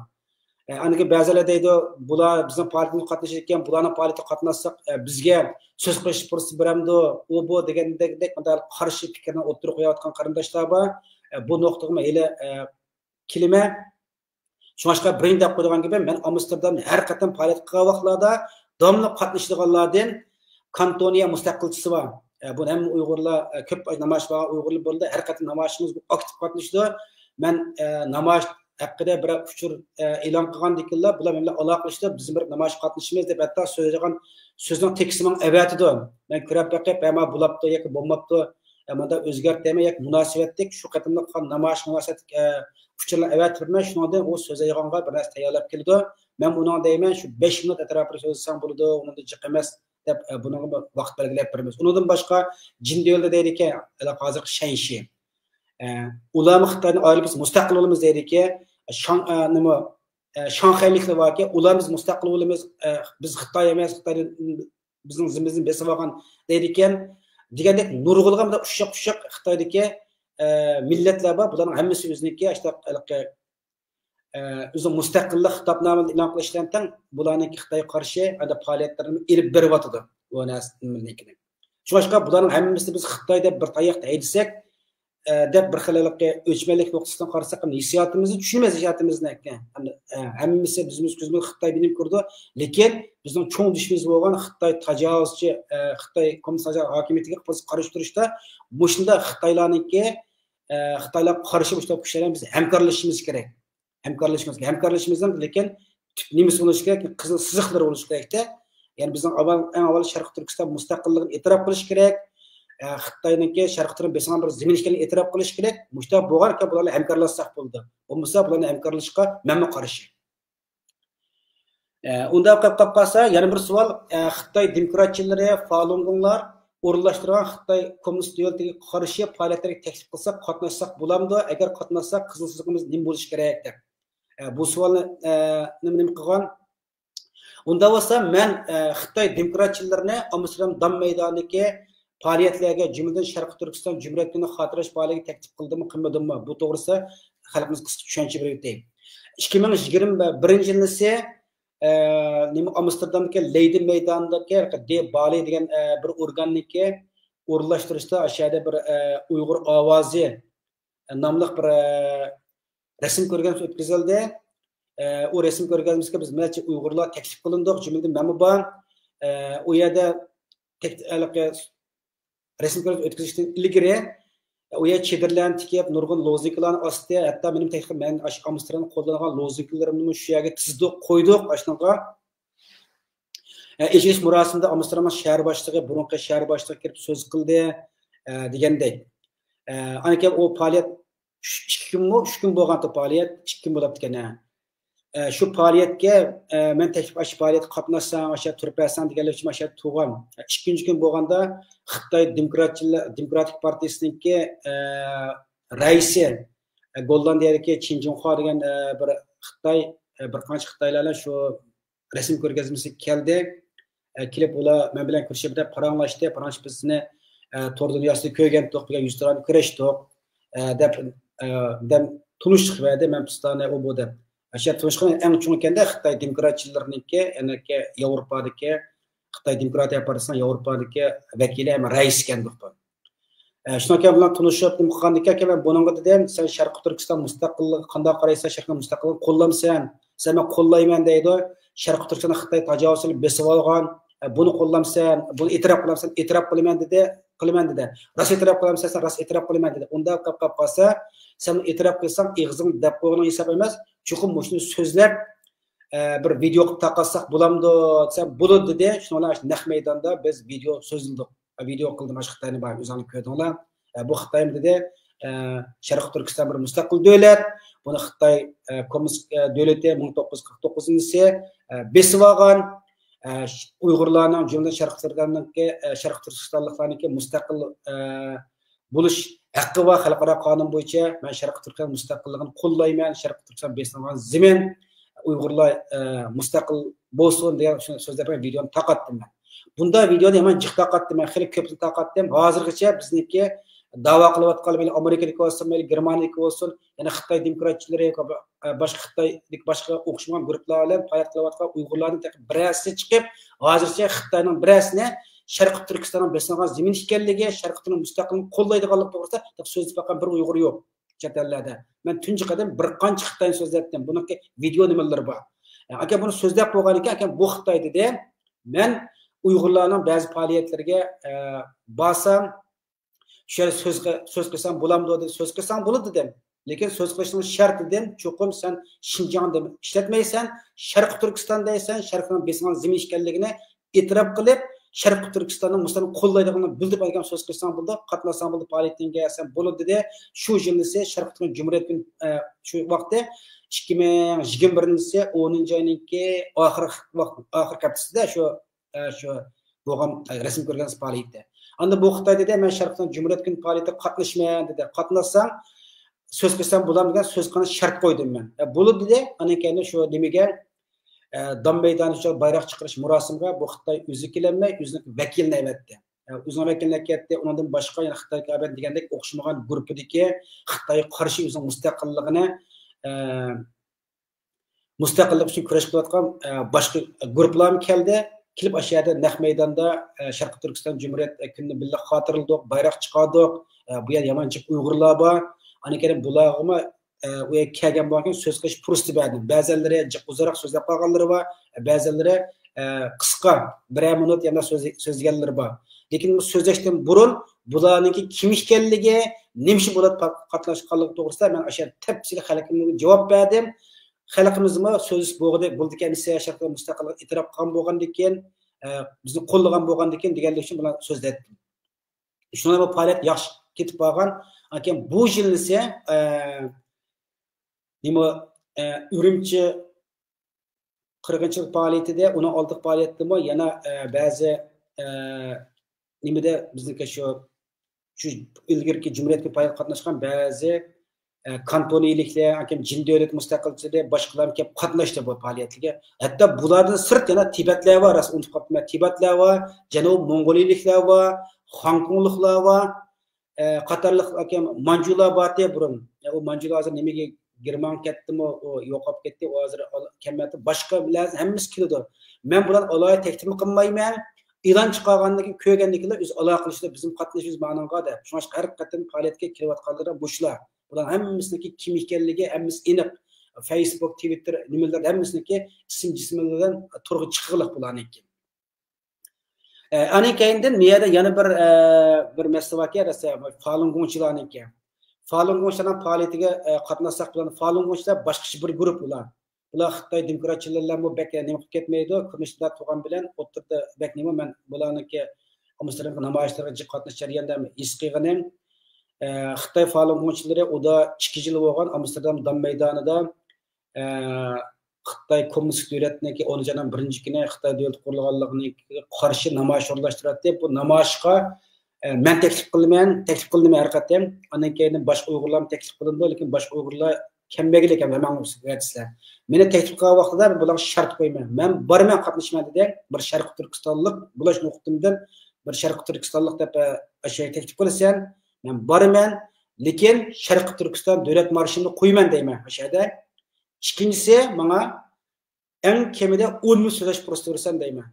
ئە، ئاندىن كېيىن بەزىلەر دەيدۇ، بۇلار بىزنىڭ پائالىيىتىمىزگە قاتنىشىدىكەن، بۇلارنىڭ پائالىيىتىگە قاتناشساق، ئە، بىزگە سۆز قىلىش پۇرسىتى بېرەمدۇ، ئۇ بۇ دېگەندەك، مۇنداق قارشى پىكىرنى ئوتتۇرىغا قويۇۋاتقان قېرىنداشلار بار. ئە، بۇ نۇقتىغىمۇ ھېلى، ئە، كېلىمەن. شۇڭلاشقا بىرىنچى دەپ قويىدىغان گېپىم، مەن ئامستېردامدا ھەر قېتىم پائالىيەت قىلغان ۋاقىتلاردا داۋاملىق قاتنىشىدىغانلاردىن كانتونىيە مۇستەقىلچىسى بار. ئە، بۇ ھەممە ئۇيغۇرلار، ئە، كۆپ نامايىش بارغان ئۇيغۇرلار بولدى. ھەر قېتىم نامايىشىمىزغا ئاكتىپ قاتنىشىدۇ. مەن، ئە، نامايىش ھەققىدە بىرەر ئۇچۇر، ئە، ئېلان قىلغاندىكىنلا بۇلار مەن بىلەن ئالاقىلىشىدۇ. بىز بىر نامايىش قاتنىشىمىز دەپ ھەتتا سۆزلىگەن سۆزنىڭ تېكىستىنى ماڭا ئەۋەتىدۇ. مەن كۆرۈپ بېقىپ، ھە، ما بولاپتۇ ياكى بولماپتۇ. ئە، مۇنداق ئۆزگەرتەيمەن ياكى مۇناسىۋەتلىك شۇ قېتىملىق قىلغان نامايىش مۇناسىۋەتلىك، ئە، ئۇچۇرلارنى ئەۋەتىپ بېرىمەن. شۇنىڭدىن ئۇ سۆزلەيدىغانغا بىر نەرسە تەييارلاپ كېلىدۇ. مەن ئۇنىڭغا دەيمەن، شۇ بەش مىنۇت ئەتراپىدا سۆزلىسەڭ بولىدۇ، ئۇنىڭدىن جىق ئەمەس، دەپ، ئە، بۇنىڭغا بىر ۋاقىت بەلگىلەپ بېرىمىز. ئۇنىڭدىن باشقا جىن دۆلىدە دەيدىكەن، ھازىرقى شەنشى. ئە، ئۇلارمۇ خىتايدىن ئايرىلىپ بىز مۇستەقىل بولىمىز دەيدىكەن. شاڭ-، ئە، نېمە، ئە، شاڭخەيلىكلەر باركەن، ئۇلار بىز مۇستەقىل بولىمىز، ئە، بىز خىتاي ئەمەس، خىتايدىن بىزنىڭ زېمىنىمىزنى بېسىۋالغان دەيدىكەن. دېگەندەك نۇرغۇنلىغان بىر ئۇششاق-ئۇششاق خىتايدىكى، ئە، مىللەتلەر بار. بۇلارنىڭ ھەممىسى ئۆزىنىڭكى ئاشۇنداق ھېلىقى، ئە، ئۆزىنىڭ مۇستەقىللىق خىتابنامىسىنى ئېلان قىلىش بىلەن تەڭ بۇلارنىڭكى خىتايغا قارشى ھەدە پائالىيەتلىرىنى ئېلىپ بېرىۋاتىدۇ. بۇ نەرسىنىڭكىنى. شۇڭلاشقا بۇلارنىڭ ھەممىسىنى بىز خىتاي دەپ بىر تاياقتا ھەيدىسەك، ئە، دەپ بىر خىل ھېلىقى ئۆچمەنلىك نۇقتىسىدىن قارىساق، ھېسسىياتىمىزنى چۈشىنىمىز، ھېسسىياتىمىزنى. ئە، ھەممىسى بىزمىز كۆزىمىز خىتاي بىلىپ كۆرىدۇ. لېكىن بىزنىڭ چوڭ دۈشمىنىمىز بولغان خىتاي تاجاۋۇزچى، ئە، خىتاي كوممۇنىست تاجاۋۇز ھاكىمىيىتىگە بىز قارشى تۇرۇشتا مۇشۇنداق خىتايلارنىڭكى، ئە، خىتايلارغا قارشى مۇشۇنداق كۈچلەر بىلەن بىز ھەمكارلىشىمىز كېرەك. ھەمكارلىشىمىز، ھەمكارلىشىمىزنىڭ لېكىن تۈپ نېمىسى بولۇشى كېرەك؟ قىزىل سىزىقلىرى بولۇشى كېرەكتە. يەنى بىزنىڭ ئاۋۋال، ئەڭ ئاۋۋال شەرقىي تۈركىستان مۇستەقىللىقىنى ئېتىراپ قىلىش كېرەك. ئە، خىتاينىڭكى شەرقىي تۈركىستان بېسىلغان بىر زېمىن ئىكەنلىكىنى ئېتىراپ قىلىش كېرەك. مۇشۇنداق بولغانىكەن بۇلار بىلەن ھەمكارلاشساق بولىدۇ. بولمىسا بۇلارنى ھەمكارلىشىشقا مەنمۇ قارشى. ئە، ئۇنداق قىلىپ قالسا، يەنە بىر سوئال، ئە، خىتاي دېموكراتچىلىرى، فالۇنگوڭلار ئورۇنلاشتۇرغان خىتاي كوممۇنىست دۆلىتىگە قارشى پائالىيەتلەرگە تەكلىپ قىلساق، قاتناشساق بولامدۇ؟ ئەگەر قاتناشساق، قىزىل سىزىقىمىز نېمە بولۇشى كېرەك دەپ. ئە، بۇ سوئالنى، ئە، نېمە، نېمە قىلغان؟ بۇنداق بولسا، مەن، ئە، خىتاي دېموكراتچىلىرىنى ئامستېردام دام مەيدانىدىكى پائالىيەتلەرگە، جۈملىدىن شەرقىي تۈركىستان جۇمھۇرىيەت كۈنى خاتىرىلەش پائالىيىتىگە تەكلىپ قىلدىممۇ، قىلمىدىممۇ؟ بۇ توغرىسىدا خەلقىمىزگە قىسقىچە چۈشەنچە بېرىۋېتەي. ئىككى مىڭ يىگىرمە بىرىنچى يىلىسى، ئە، نېمە، ئامستېردامدىكى لېيدېن مەيدانىدىكى دې بالې دېگەن، ئە، بىر ئورگاننىڭكى ئورۇنلاشتۇرۇشتا ئاشۇ يەردە بىر، ئە، ئۇيغۇر ئاۋازى ناملىق بىر، ئە، رەسىم كۆرگەزمىسى ئۆتكۈزۈلدى. ئە، ئۇ رەسىم كۆرگەزمىسىگە بىز نەچچە ئۇيغۇرلار تەكلىپ قىلىندۇق، جۈملىدىن مەنمۇ بار. ئە، ئۇ يەردە تەك-، ھېلىقى رەسىم كۆرگەزمىسى ئۆتكۈزۈشتىن ئىلگىرى، ئۇ يەردە چېدىرلارنى تىكىپ، نۇرغۇن لوزۇنكىلارنى ئاستى. ھەتتا مېنىڭ تەكلىپ، مەن ئاشۇ ئامستېردامدا قوللانغان لوزۇنكىلىرىمنىمۇ شۇ يەرگە تىزدۇق، قويدۇق ئاشۇنىڭغا. ئە، ئېچىلىش مۇراسىمىدا ئامستېردامنىڭ شەھەر باشلىقى، بۇرۇنقى شەھەر باشلىقى كىرىپ سۆز قىلدى، ئە، دېگەندەك. ئە، ئاندىن كېيىن ئۇ پائالىيەت ئۈچ، ئىككى كۈنمۇ؟ ئۈچ كۈن بولغانتى پائالىيەت، ئىككى كۈن بولۇپتىكەن، ھە. ئە، شۇ پائالىيەتكە، ئە، مەن تەكلىپ، ئاشۇ پائالىيەتكە قاتناشساڭ، ئاشۇ يەردە تۇرۇپ بەرسەڭ دېگەنلىك ئۈچۈن ئاشۇ يەردە تۇرغان. ئىككىنچى كۈن بولغاندا خىتاي دېموكراتچىلار، دېموكراتىك پارتىيىسىنىڭكى، ئە، رەئىسى، ئە، گوللاندىيەدىكى چىن جىڭخۇا دېگەن، ئە، بىر خىتاي، ئە، بىر قانچە خىتايلار بىلەن شۇ رەسىم كۆرگەزمىسىگە كەلدى. ئە، كېلىپ ئۇلار مەن بىلەن كۆرۈشۈپ دەپ پاراڭلاشتى. پاراڭلىشىپ بىز سېنى، ئە، تور دۇنياسىدا كۆرگەنتۇق، بىر يۈز تۇرانى كۆرۈشتۇق، ئە، دەپ، ئە، دەم تونۇشلۇق بەردى. مەن پىستانە ئۇ بۇ دەپ. ئاشۇ تونۇشقان ئەڭ چوڭ ئىكەندە خىتاي دېموكراتچىلىرىنىڭكى، يەنىكى ياۋروپادىكى خىتاي دېموكراتىيە پارتىيىسىنىڭ ياۋروپادىكى ۋەكىلى ھەم رەئىسى ئىكەندۇق بۇ. ئە، شۇنىڭ بىلەن تونۇشۇپ، نېمە قىلغاندىكىن، كېيىن مەن بۇنىڭغا دېدىم، سەن شەرقىي تۈركىستان مۇستەقىللىقىغا قانداق قارايسەن، شەرقىي مۇستەقىللىقنى قوللامسەن؟ سەن مەن قوللايمەن دەيدۇ. شەرقىي تۈركىستاننى خىتاي تاجاۋۇزچىلىرى بېسىۋالغان، ئە، بۇنى قوللامسەن، بۇنى ئېتىراپ قىلامسەن؟ ئېتىراپ قىلىمەن دېدى، قىلىمەن دېدى. راست ئېتىراپ قىلامسەن؟ سەن راست ئېتىراپ قىلىمەن دېدى. ئۇنداق قىلىپ قالسا، سەن ئېتىراپ قىلساڭ، ئېغىزىڭ دەپ قويغىنىڭ ھېسابى ئەمەس، چوقۇم مۇشۇنى سۆزلەپ، ئە، بىر ۋىدېئو قىلىپ تارقاتساق بولامدۇ دېسەم، بولىدۇ دېدى. شۇنىڭ بىلەن نەق مەيداندا بىز ۋىدېئو سۆزلىدۇق. ۋىدېئو قىلدىم، ئاشۇ خىتاينى بار ئۆزۈڭلار كۆردۈڭلار. ئە، بۇ خىتايمۇ دېدى، ئە، شەرقىي تۈركىستان بىر مۇستەقىل دۆلەت، بۇنى خىتاي، ئە، كوممۇنىست، ئە، دۆلىتى مىڭ توققۇز يۈز قىرىق توققۇزىنچى يىلى، ئە، بېسىۋالغان، ئە، ش-، ئۇيغۇرلارنىڭ، جۈملىدىن شەرقىي تۈركىستاننىڭكى، ئە، شەرقىي تۈركىستانلىقلارنىڭكى مۇستەقىل، ئە، بولۇش ھەققى بار خەلقئارا قانۇن بويىچە. مەن شەرقىي تۈركىستان مۇستەقىللىقىنى قوللايمەن، شەرقىي تۈركىستان بېسىۋالغان زېمىن، ئۇيغۇرلار، ئە، مۇستەقىل بولسۇن دېگەن شۇ سۆزلەپ ۋىدېونى تارقاتتىم مەن. بۇنداق ۋىدېونى يامان جىق تارقاتتىم مەن، خېلى كۆپنى تارقاتتىم. ھازىرغىچە بىزنىڭكى داۋا قىلىۋاتقان، مەيلى ئامېرىكىدىكى بولسۇن، مەيلى گېرمانىيىدىكى بولسۇن، يەنە خىتاي دېموكراتچىلىرى، باشقا خىتايدىكى باشقا ئوخشىمىغان گۇرۇپپىلار بىلەن پائالىيەت قىلىۋاتقان ئۇيغۇرلاردىن تېخى بىرەرسى چىقىپ، ھازىرچە خىتاينىڭ بىرەرسىنى شەرقىي تۈركىستاننىڭ بېسىلغان زېمىن ئىكەنلىكى، شەرقىي تۈركىستاننىڭ مۇستەقىللىقىنى قوللايدىغانلىقى توغرىسىدا تېخى سۆزلەپ باققان بىر ئۇيغۇر يوق چەت ئەللەردە. مەن تۇنجى قەدەم بىر قانچە خىتاينى سۆزلەتتىم. بۇنىڭكى ۋىدېو نېمىلىرى بار. ئەگەر بۇنى سۆزلەپ بولغان ئىكەن، ئەگەر بۇ خىتاي دېدى، مەن ئۇيغۇرلارنىڭ بەزى پائالىيەتلىرىگە، ئە، بارسام، شۇ يەردە سۆز قىل-، سۆز قىلسام بولامدۇ دېدى. سۆز قىلساڭ بولىدۇ دېدىم. لېكىن سۆز قىلىشنىڭ شەرتى دېدىم، چوقۇم سەن شىنجاڭ دېمە-، ئىشلەتمەيسەن، شەرقىي تۈركىستان دەيسەن، شەرقنىڭ بېسىلغان زېمىن ئىكەنلىكىنى ئېتىراپ قىلىپ، شەرقىي تۈركىستاننىڭ مۇسۇلمان قوللايدىغانلىقىنى بىلدۈرۈپ ئەگەر سۆز قىلساڭ بولىدۇ، قاتناشساڭ بولىدۇ، پائالىيىتىڭگە سەن بولىدۇ دېدى. شۇ يىلىسى شەرقىي تۈركىستان جۇمھۇرىيەت كۈنى، ئە، شۇ ۋاقتى ئىككى مىڭ يىگىرمە بىرىنچى يىلى ئونىنچى ئاينىڭكى ئاخىر ۋاق-، ئاخىرقى ھەپتىسىدە شۇ ئە، شۇ بولغان، ئە، رەسىم كۆرگەزمىسى پائالىيىتى. ئاندىن بۇ خىتاي دېدى، مەن شەرقىي جۇمھۇرىيەت كۈنى پائالىيىتىگە قاتنىشىمەن دېدى. قاتناشساڭ، سۆز قىلسام بولامدۇ دېگەن سۆز قىلغان شەرت قويدۇم مەن. ئە، بولىدۇ دېدى. ئاندىن كېيىن شۇ نېمىگە، ئە، دام مەيدانى شۇ بايراق چىقىرىش مۇراسىمىغا بۇ خىتاي ئۆزى كېلەلمەي، ئۆزىنىڭ ۋەكىلىنى ئەۋەتتى. ئە، ئۆزىنىڭ ۋەكىلىنى ئەكەتتى. ئۇنىڭدىن باشقا يەنە خىتاي كەلگەن دېگەندەك ئوخشىمىغان گۇرۇپپىدىكى خىتايغا قارشى ئۆزىنىڭ مۇستەقىللىقىنى، ئە، مۇستەقىللىق ئۈچۈن كۈرەش قىلىۋاتقان، ئە، باشقا گۇرۇپپىلارمۇ كەلدى. كېلىپ ئاشۇ يەردە نەق مەيداندا، ئە، شەرقىي تۈركىستان جۇمھۇرىيەت كۈنىنى بىللە خاتىرىلىدۇق، بايراق چىقاردۇق. ئە، بۇ يەردە يامان جىق ئۇيغۇرلار بار. ئاندىن كېيىن بۇلارغىمۇ، ئە، ئۇ يەرگە كەلگەن بولغاندىكىن سۆز قىلىش پۇرسىتى بەردىم. بەزەنلىرى جىق ئۇزاقراق سۆزلەپ قالغانلىرى بار، بەزەنلىرى، ئە، قىسقا، بىرەر مىنۇت يەنە سۆز-، سۆزلىگەنلىرى بار. لېكىن بۇ سۆزلەشتىن بۇرۇن بۇلارنىڭكى كىم ئىكەنلىكى، نېمە ئىش بولۇپ قاتناشقانلىقى توغرىسىدا مەن ئاشۇ يەردە تەپسىلىي خەلقىمگە جاۋاب بەردىم. خەلقىمىزمۇ سۆزلىشىپ بولدى، بولدىكەن، مىسىر شەرقىي مۇستەقىللىققا ئېتىراپ قىلغان بولغاندىكىن، ئە، بىزنى قوللىغان بولغاندىكىن دېگەنلىك ئۈچۈن بۇلار سۆزلەتتىم. شۇنىڭ بىلەن بۇ پائالىيەت ياخشى كېتىپ بارغان. لېكىن بۇ يىلىسى، ئە، نېمە، ئە، ئۈرۈمچى قىرغىنچىلىق پائالىيىتىدە، ئۇنىڭ ئالدىقى پائالىيەتتىمۇ يەنە، ئە، بەزى، ئە، نېمىدە بىزنىڭكى شۇ، شۇ ئىلگىرىكى جۇمھۇرىيەتكە پائالىيەتكە قاتناشقان بەزى، ئە، كانتونىيلىكلەر، ئاكام جىن دۆلەت مۇستەقىلچىلىرى، باشقىلارمۇ كەپ قاتناشتى بۇ پائالىيەتلەرگە. ھەتتا بۇلاردىن سىرت يەنە تىبەتلەر بار، راست ئۇنتۇپ قاپتىمەن. تىبەتلەر بار، جەنۇبىي موڭغۇلىيلىكلەر بار، خوڭكوڭلۇقلار بار، ئە، قاتارلىق ئاكام مانجۇلار بارتى بۇرۇن. ئە، ئۇ مانجۇلار ھازىر نېمىگە گېرمانغا كەتتىمۇ، ئۇ يوقاپ كەتتى، ئۇ ھازىر ئال-، كەلمەپتۇ. باشقىلار ھەممىسى كېلىدۇ. مەن بۇلارنى ئالاھىدە تەكلىپمۇ قىلمايمەن. ئېلان چىقارغاندىن كېيىن كۆرگەندىن كېيىن ئۆزى ئالاقىلىشىدۇ، بىزمۇ قاتنىشىمىز مانىڭغا دەپ. شۇڭا ھەر قېتىم پائالىيەتكە كېلىۋاتقانلىرى مۇشۇلار. بۇلارنىڭ ھەممىسىنىڭكى كىم ئىكەنلىكى ھەممىسى ئېنىق. فېيسبۇك، تىۋىتتېر، نېمىلەر ھەممىسىنىڭكى ئىسىم جىسىمى بىلەن تورغا چىققىلىق بۇلارنىڭكى. ئە، ئاندىن كېيىندىن بۇ يەردە يەنە بىر، ئە، بىر مەسىلە باركەن، رەسە، فالۇنگوڭچىلارنىڭكى. فالۇنگوڭچىلارنىڭ پائالىيىتىگە، ئە، قاتناشساق بولىدۇ. فالۇنگوڭچىلار باشقىچە بىر گۇرۇپ ئۇلار. بۇلار خىتاي دېموكراتچىلىرى بىلەنمۇ بەك نېمە قىلىپ كەتمەيدۇ. كۆرۈنۈشىدە تۇرغان بىلەن ئوتتۇرىدا بەك نېمە، مەن بۇلارنىڭكى ئامستېردامدىكى نامايىشلىرىغا جىق قاتنىشىپ يۈرگەندە ھېس قىلغىنىم، ئە، خىتاي فالۇنگوڭچىلىرى ئۇدا ئىككى يىل بولغان ئامستېردام دام مەيدانىدا، ئە، خىتاي كوممۇنىستىك دۆلەتنىڭكى ئونىنچى ئاينىڭ بىرىنچى كۈنى خىتاي دۆلىتى قۇرۇلغانلىقىغا قارشى نامايىش ئورۇنلاشتۇراتتى. بۇ نامايىشقا، ئە، مەن تەكلىپ قىلىمەن، تەكلىپ قىلىندىمەن ھەر قېتىم. ئاندىن كېيىن باشقا ئۇيغۇرلارمۇ تەكلىپ قىلىندى، لېكىن باشقا ئۇيغۇرلار كەلمىگىلى كەلمەيدىسىلەر. مېنى تەكلىپ قىلغان ۋاقتىدا مەن بۇلارغا شەرت قويىمەن. مەن بارىمەن، قاتنىشىمەن دېدى. بىر شەرقىي تۈركىستانلىق بولۇش نۇقتىمدىن بىر شەرقىي تۈركىستانلىق دەپ، ئە، ئاشۇ يەرگە تەكلىپ قىلىسەن. مەن بارىمەن، لېكىن شەرقىي تۈركىستان دۆلەت مارشىنى قويىمەن دەيمەن ئاشۇ يەردە. ئىككىنچىسى، ماڭا ئەڭ كېمىدە ئون مىنۇت سۆزلەش پۇرسىتى بېرىسەن دەيمەن.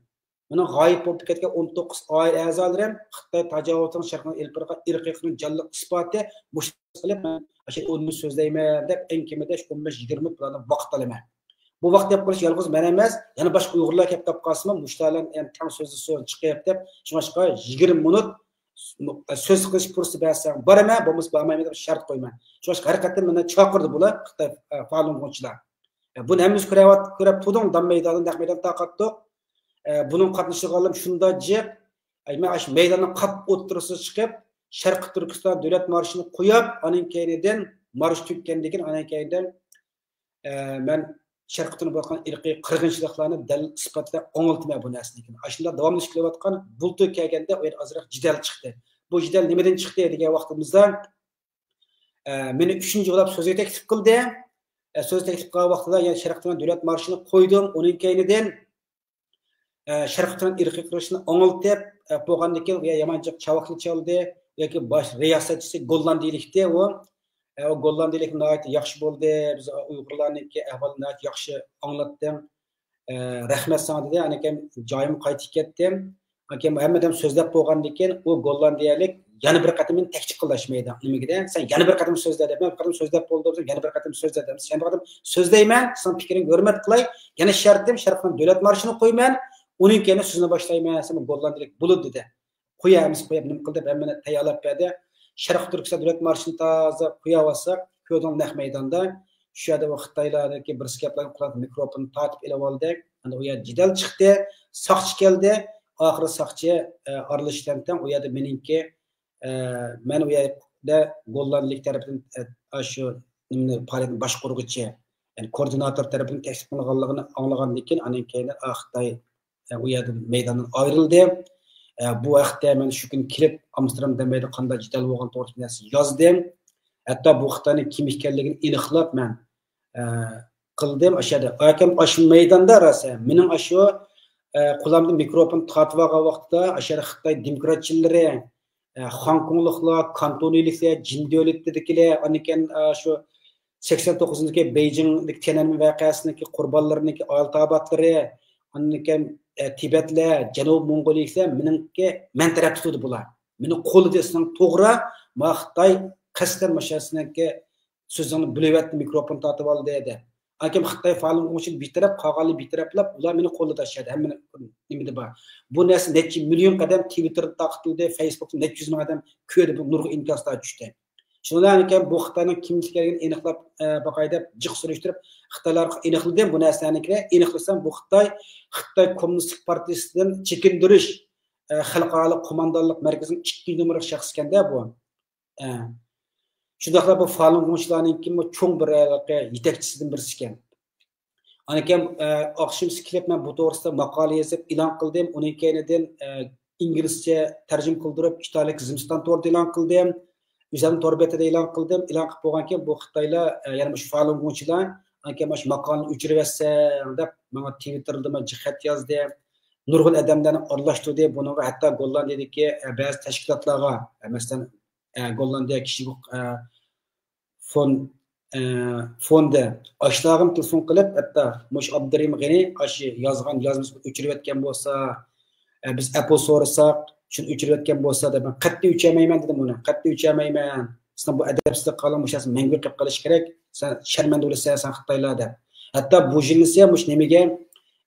مېنىڭ غايىب بولۇپ كەتكەن ئون توققۇز ئائىلە ئەزالىرىم خىتاي تاجاۋۇزىنىڭ شەرقىنى ئېلىپ بارغان ئىرقىي قىرغىن جانلىق ئىسپاتى مۇشۇ قىلىپ، مەن ئاشۇ ئون مىنۇت سۆزلەيمەن دەپ، ئەڭ كېمىدە شۇ ئون بەش يىگىرمە مىنۇت بۇلارنىڭ ۋاقىت ئالىمەن. بۇ ۋاقىت دەپ قىلىش يالغۇز مەن ئەمەس، يەنە باشقا ئۇيغۇرلار كەپ قاپ قالسىمۇ، مۇشۇلار بىلەن تەڭ سۆزلىسۇن، چىقىپ دەپ، شۇڭلاشقا يىگىرمە مىنۇت سۆز قىلىش پۇرسىتى بەرسەڭ بارىمەن، بولمىسا بارمايمەن دەپ شەرت قويىمەن. شۇڭلاشقا ھەر قېتىم مېنى چاقىردى بۇلار، خىتاي، ئە، فالۇنگوڭچىلار. ئە، بۇنى ھەممىمىز كۆرەۋات-، كۆرۈپ تۇردۇق، دام مەيدانىدا، نەق مەيداندا تارقاتتۇق. ئە، بۇنىڭ قاتنىشىدىغانلىرىم شۇنداق جىق. ئە، مەن ئاشۇ مەيداننىڭ قاپ ئوتتۇرىسىغا چىقىپ، شەرقىي تۈركىستان دۆلەت مارشىنى قويۇپ، ئانىڭ كەينىدىن مارش تۈگىگەندىن كېيىن، ئانىڭ كەينىدىن، ئە، مەن شەرقىي تۈركىستان بولغان ئىرقىي قىرغىنچىلىقلارنى دەلىل ئىسپاتلاپ ئاڭلىتىمەن بۇ نەرسىنى. ئاشۇنداق داۋاملىشىپ كېلىۋاتقان بۇلتۇر كەلگەندە ئۇ يەردە ئازراق جېدەل چىقتى. بۇ جېدەل نېمىدىن چىقتى دېگەن ۋاقتىمىزدا، ئە، مېنى ئۈچىنچى بولاپ سۆزگە تەكلىپ قىلدى. ئە، سۆز تەكلىپ قىلغان ۋاقتىدا يەنە شەرقىي تۈركىستان دۆلەت مارشىنى قويدۇم. ئۇنىڭ كەينىدىن، ئە، شەرقىي تۈركىستان ئىرقىي قىرغىنچىلىقىنى ئاڭلىتىپ، ئە، بولغاندىن كېيىن ئۇ يەر يامان جىق چاۋاكلا چالدى. ياكى باش رىياسەتچىسى گوللاندىيىلىكتى ئۇ. ئە، ئۇ گوللاندىيىلىك ناھايىتى ياخشى بولدى. بىز ئۇيغۇرلارنىڭكى ئەھۋالىنى ناھايىتى ياخشى ئاڭلاتتىڭ. ئە، رەھمەت ساڭا دېدى. ئانىكەم جايىمغا قايتىپ كەتتىم. ئانىكەم ھەممە ئادەم سۆزلەپ بولغاندىن كېيىن ئۇ گوللاندىيەلىك يەنە بىر قېتىم مېنى تەكلىپ قىلدى ئاشۇ مەيدان نېمىگىدە. سەن يەنە بىر قېتىم سۆزلە دەپ، مەن بىر قېتىم سۆزلەپ بولدۇم، سەن يەنە بىر قېتىم سۆزلە دەپ، يەنە بىر قېتىم سۆزلەيمەن، سېنىڭ پىكرىڭگە ھۆرمەت قىلاي. يەنە شەرتىم، شەرقنىڭ دۆلەت مارشىنى قويىمەن، ئۇنىڭ كەينىدىن سۆزنى باشلايمەن، سەن گوللاندىيەلىك بولىدۇ دېدى. قويە، ھەممىسى قويۇپ، نېمە قىل دەپ ھەممىنى تەييارلاپ بەردى. شەرقىي تۈركىستان دۆلەت مارشىنى تازا قوياۋاتساق، كۆردۈڭ نەق مەيداندا. شۇ يەردە ئۇ خىتايلاردىكى بىرسى كەپلەرنى قۇلاق مىكروفوننى تارتىپ ئېلىۋالدى. ئەمدى ئۇ يەردە جېدەل چىقتى. ساقچى كەلدى. ئاخىرى ساقچى، ئە، ئارىلىشىش بىلەن تەڭ ئۇ يەردە مېنىڭكى، ئە، مەن ئۇ يەردە گوللاندىيىلىك تەرىپىدىن، ئە، ئاشۇ نېمىنى، پائالىيەتنى باشقۇرغۇچى، يەنى كوئوردىناتور تەرىپىدىن تەكلىپ قىلىنغانلىقىنى ئاڭلىغاندىن كېيىن، ئاندىن كېيىن، ئا، خىتاي ئە، ئۇ يەردىن مەيداندىن ئايرىلدى. ئە، بۇ ھەقتە مەن شۇ كۈنى كېلىپ، ئامستېردام دەمەيدە قانداق جېدەل بولغان توغرىسىدا بىر نەرسە يازدىم. ھەتتا بۇ خىتاينىڭ كىم ئىكەنلىكىنى ئېنىقلاپ مەن، ئە، قىلدىم. ئاشۇ يەردە، ئاكام ئاشۇ مەيداندا راسا، مېنىڭ ئاشۇ، ئە، قولۇمدا مىكروفون تارتىۋالغان ۋاقتىدا، ئاشۇ يەردە خىتاي دېموكراتچىلىرى، ئە، خوڭكوڭلۇقلار، كانتونىلىكلەر، جىن دۆلىتىدىكىلەر، ئاندىن كېيىن، ئە، شۇ سەكسەن توققۇزىنچى بېيجىڭدىكى تيەنئەنمېن ۋەقەسىنىڭكى قۇربانلىرىنىڭكى ئائىلە تاۋابىئاتلىرى، ئاندىن كېيىن، ئە، تىبەتلەر، جەنۇبىي موڭغۇلىيىلىكلەر مېنىڭكى، مەن تەرەپ تۇتىدۇ بۇلار. مېنى قوللىدى، سېنىڭ توغرا، ما خىتاي قەستەن ماشۇ سېنىڭكى سۆزۈڭنى بۆلۈۋەتتى، مىكروفون تارتىۋالدى دەپ. ئاكام خىتاي فالۇنگوڭچىلىرى بىر تەرەپ، قالغانلىرى بىر تەرەپلەپ، ئۇلار مېنى قوللىدى ئاشۇ يەردە، ھەممە نېمىدە بار. بۇ نەرسە نەچچە مىليون قەدەم تىۋىتتېردا تارقىتىلدى، فېيسبۇكتا نەچچە يۈز مىڭ ئادەم كۆردى، بۇ نۇرغۇن ئىنكاسلار چۈشتى. شۇنىڭ بىلەن كېيىن بۇ خىتاينىڭ كىملىكى ئىكەنلىكىنى ئېنىقلاپ، ئە، باقاي دەپ جىق سۈرۈشتۈرۈپ، خىتايلارغا ئېنىقلىدىم بۇ نەرسىلەرنىڭكىنى. ئېنىقلىسام، بۇ خىتاي، خىتاي كوممۇنىستىك پارتىيىسىدىن چېكىندۈرۈش، ئە، خەلقئارالىق قوماندانلىق مەركىزىنىڭ ئىككىنچى نومۇرلۇق شەخسى ئىكەندە بۇ. ئە، شۇنداقلا بۇ فالۇنگوڭچىلارنىڭكىمۇ چوڭ بىر، ھېلىقى يېتەكچىسىدىن بىرسى ئىكەن. ئانىكەم، ئە، ئاخشىمىسى كېلىپ مەن بۇ توغرىسىدا ماقالە يېزىپ ئېلان قىلدىم. ئۇنىڭ كەينىدىن، ئە، ئىنگلىزچە تەرجىمە قىلدۇرۇپ، ئىتالىيەلىك زىمىستان تورىدا ئېلان قىلدىم. ئۆزۈمنىڭ تور بېتىدە ئېلان قىلدىم. ئېلان قىلىپ بولغان كېيىن بۇ خىتايلار، ئە، يەنە مۇشۇ فالۇنگوڭچىلار، ئاندىن كېيىن مۇشۇ ماقالىنى ئۆچۈرۈۋەتسەڭ دەپ ماڭا تىۋىتتېردىمۇ خەت يازدى. نۇرغۇن ئادەملەرنى ئارىلاشتۇردى. بۇنىڭغا ھەتتا گوللاندىيەدىكى، ئە، بەزى تەشكىلاتلارغا، ئە، مەسىلەن، ئە، گوللاندىيە كىشىلىك، ئە، فون-، ئە، فوندى، ئاشۇلارغىمۇ تېلېفون قىلىپ، ھەتتا مۇشۇ ئابدۇرېھىم غېنى ئاشۇ يازغان يازمىسىنى ئۆچۈرۈۋەتكەن بولسا، ئە، بىز ئەپۇ سورىساق، شۇنى ئۆچۈرۈۋەتكەن بولسا دەپ، مەن قەتئىي ئۆچۈرمەيمەن دېدىم ئۇنى. قەتئىي ئۆچۈرمەيمەن. سېنىڭ بۇ ئەدەپسىزلىك قىلغان مۇشۇ نەرسە مەڭگۈ قېلىپ قېلىشى كېرەك. سەن شەرمەندە بولىسەن، سەن خىتايلار دەپ. ھەتتا بۇ يىلنىسى مۇشۇ نېمىگە،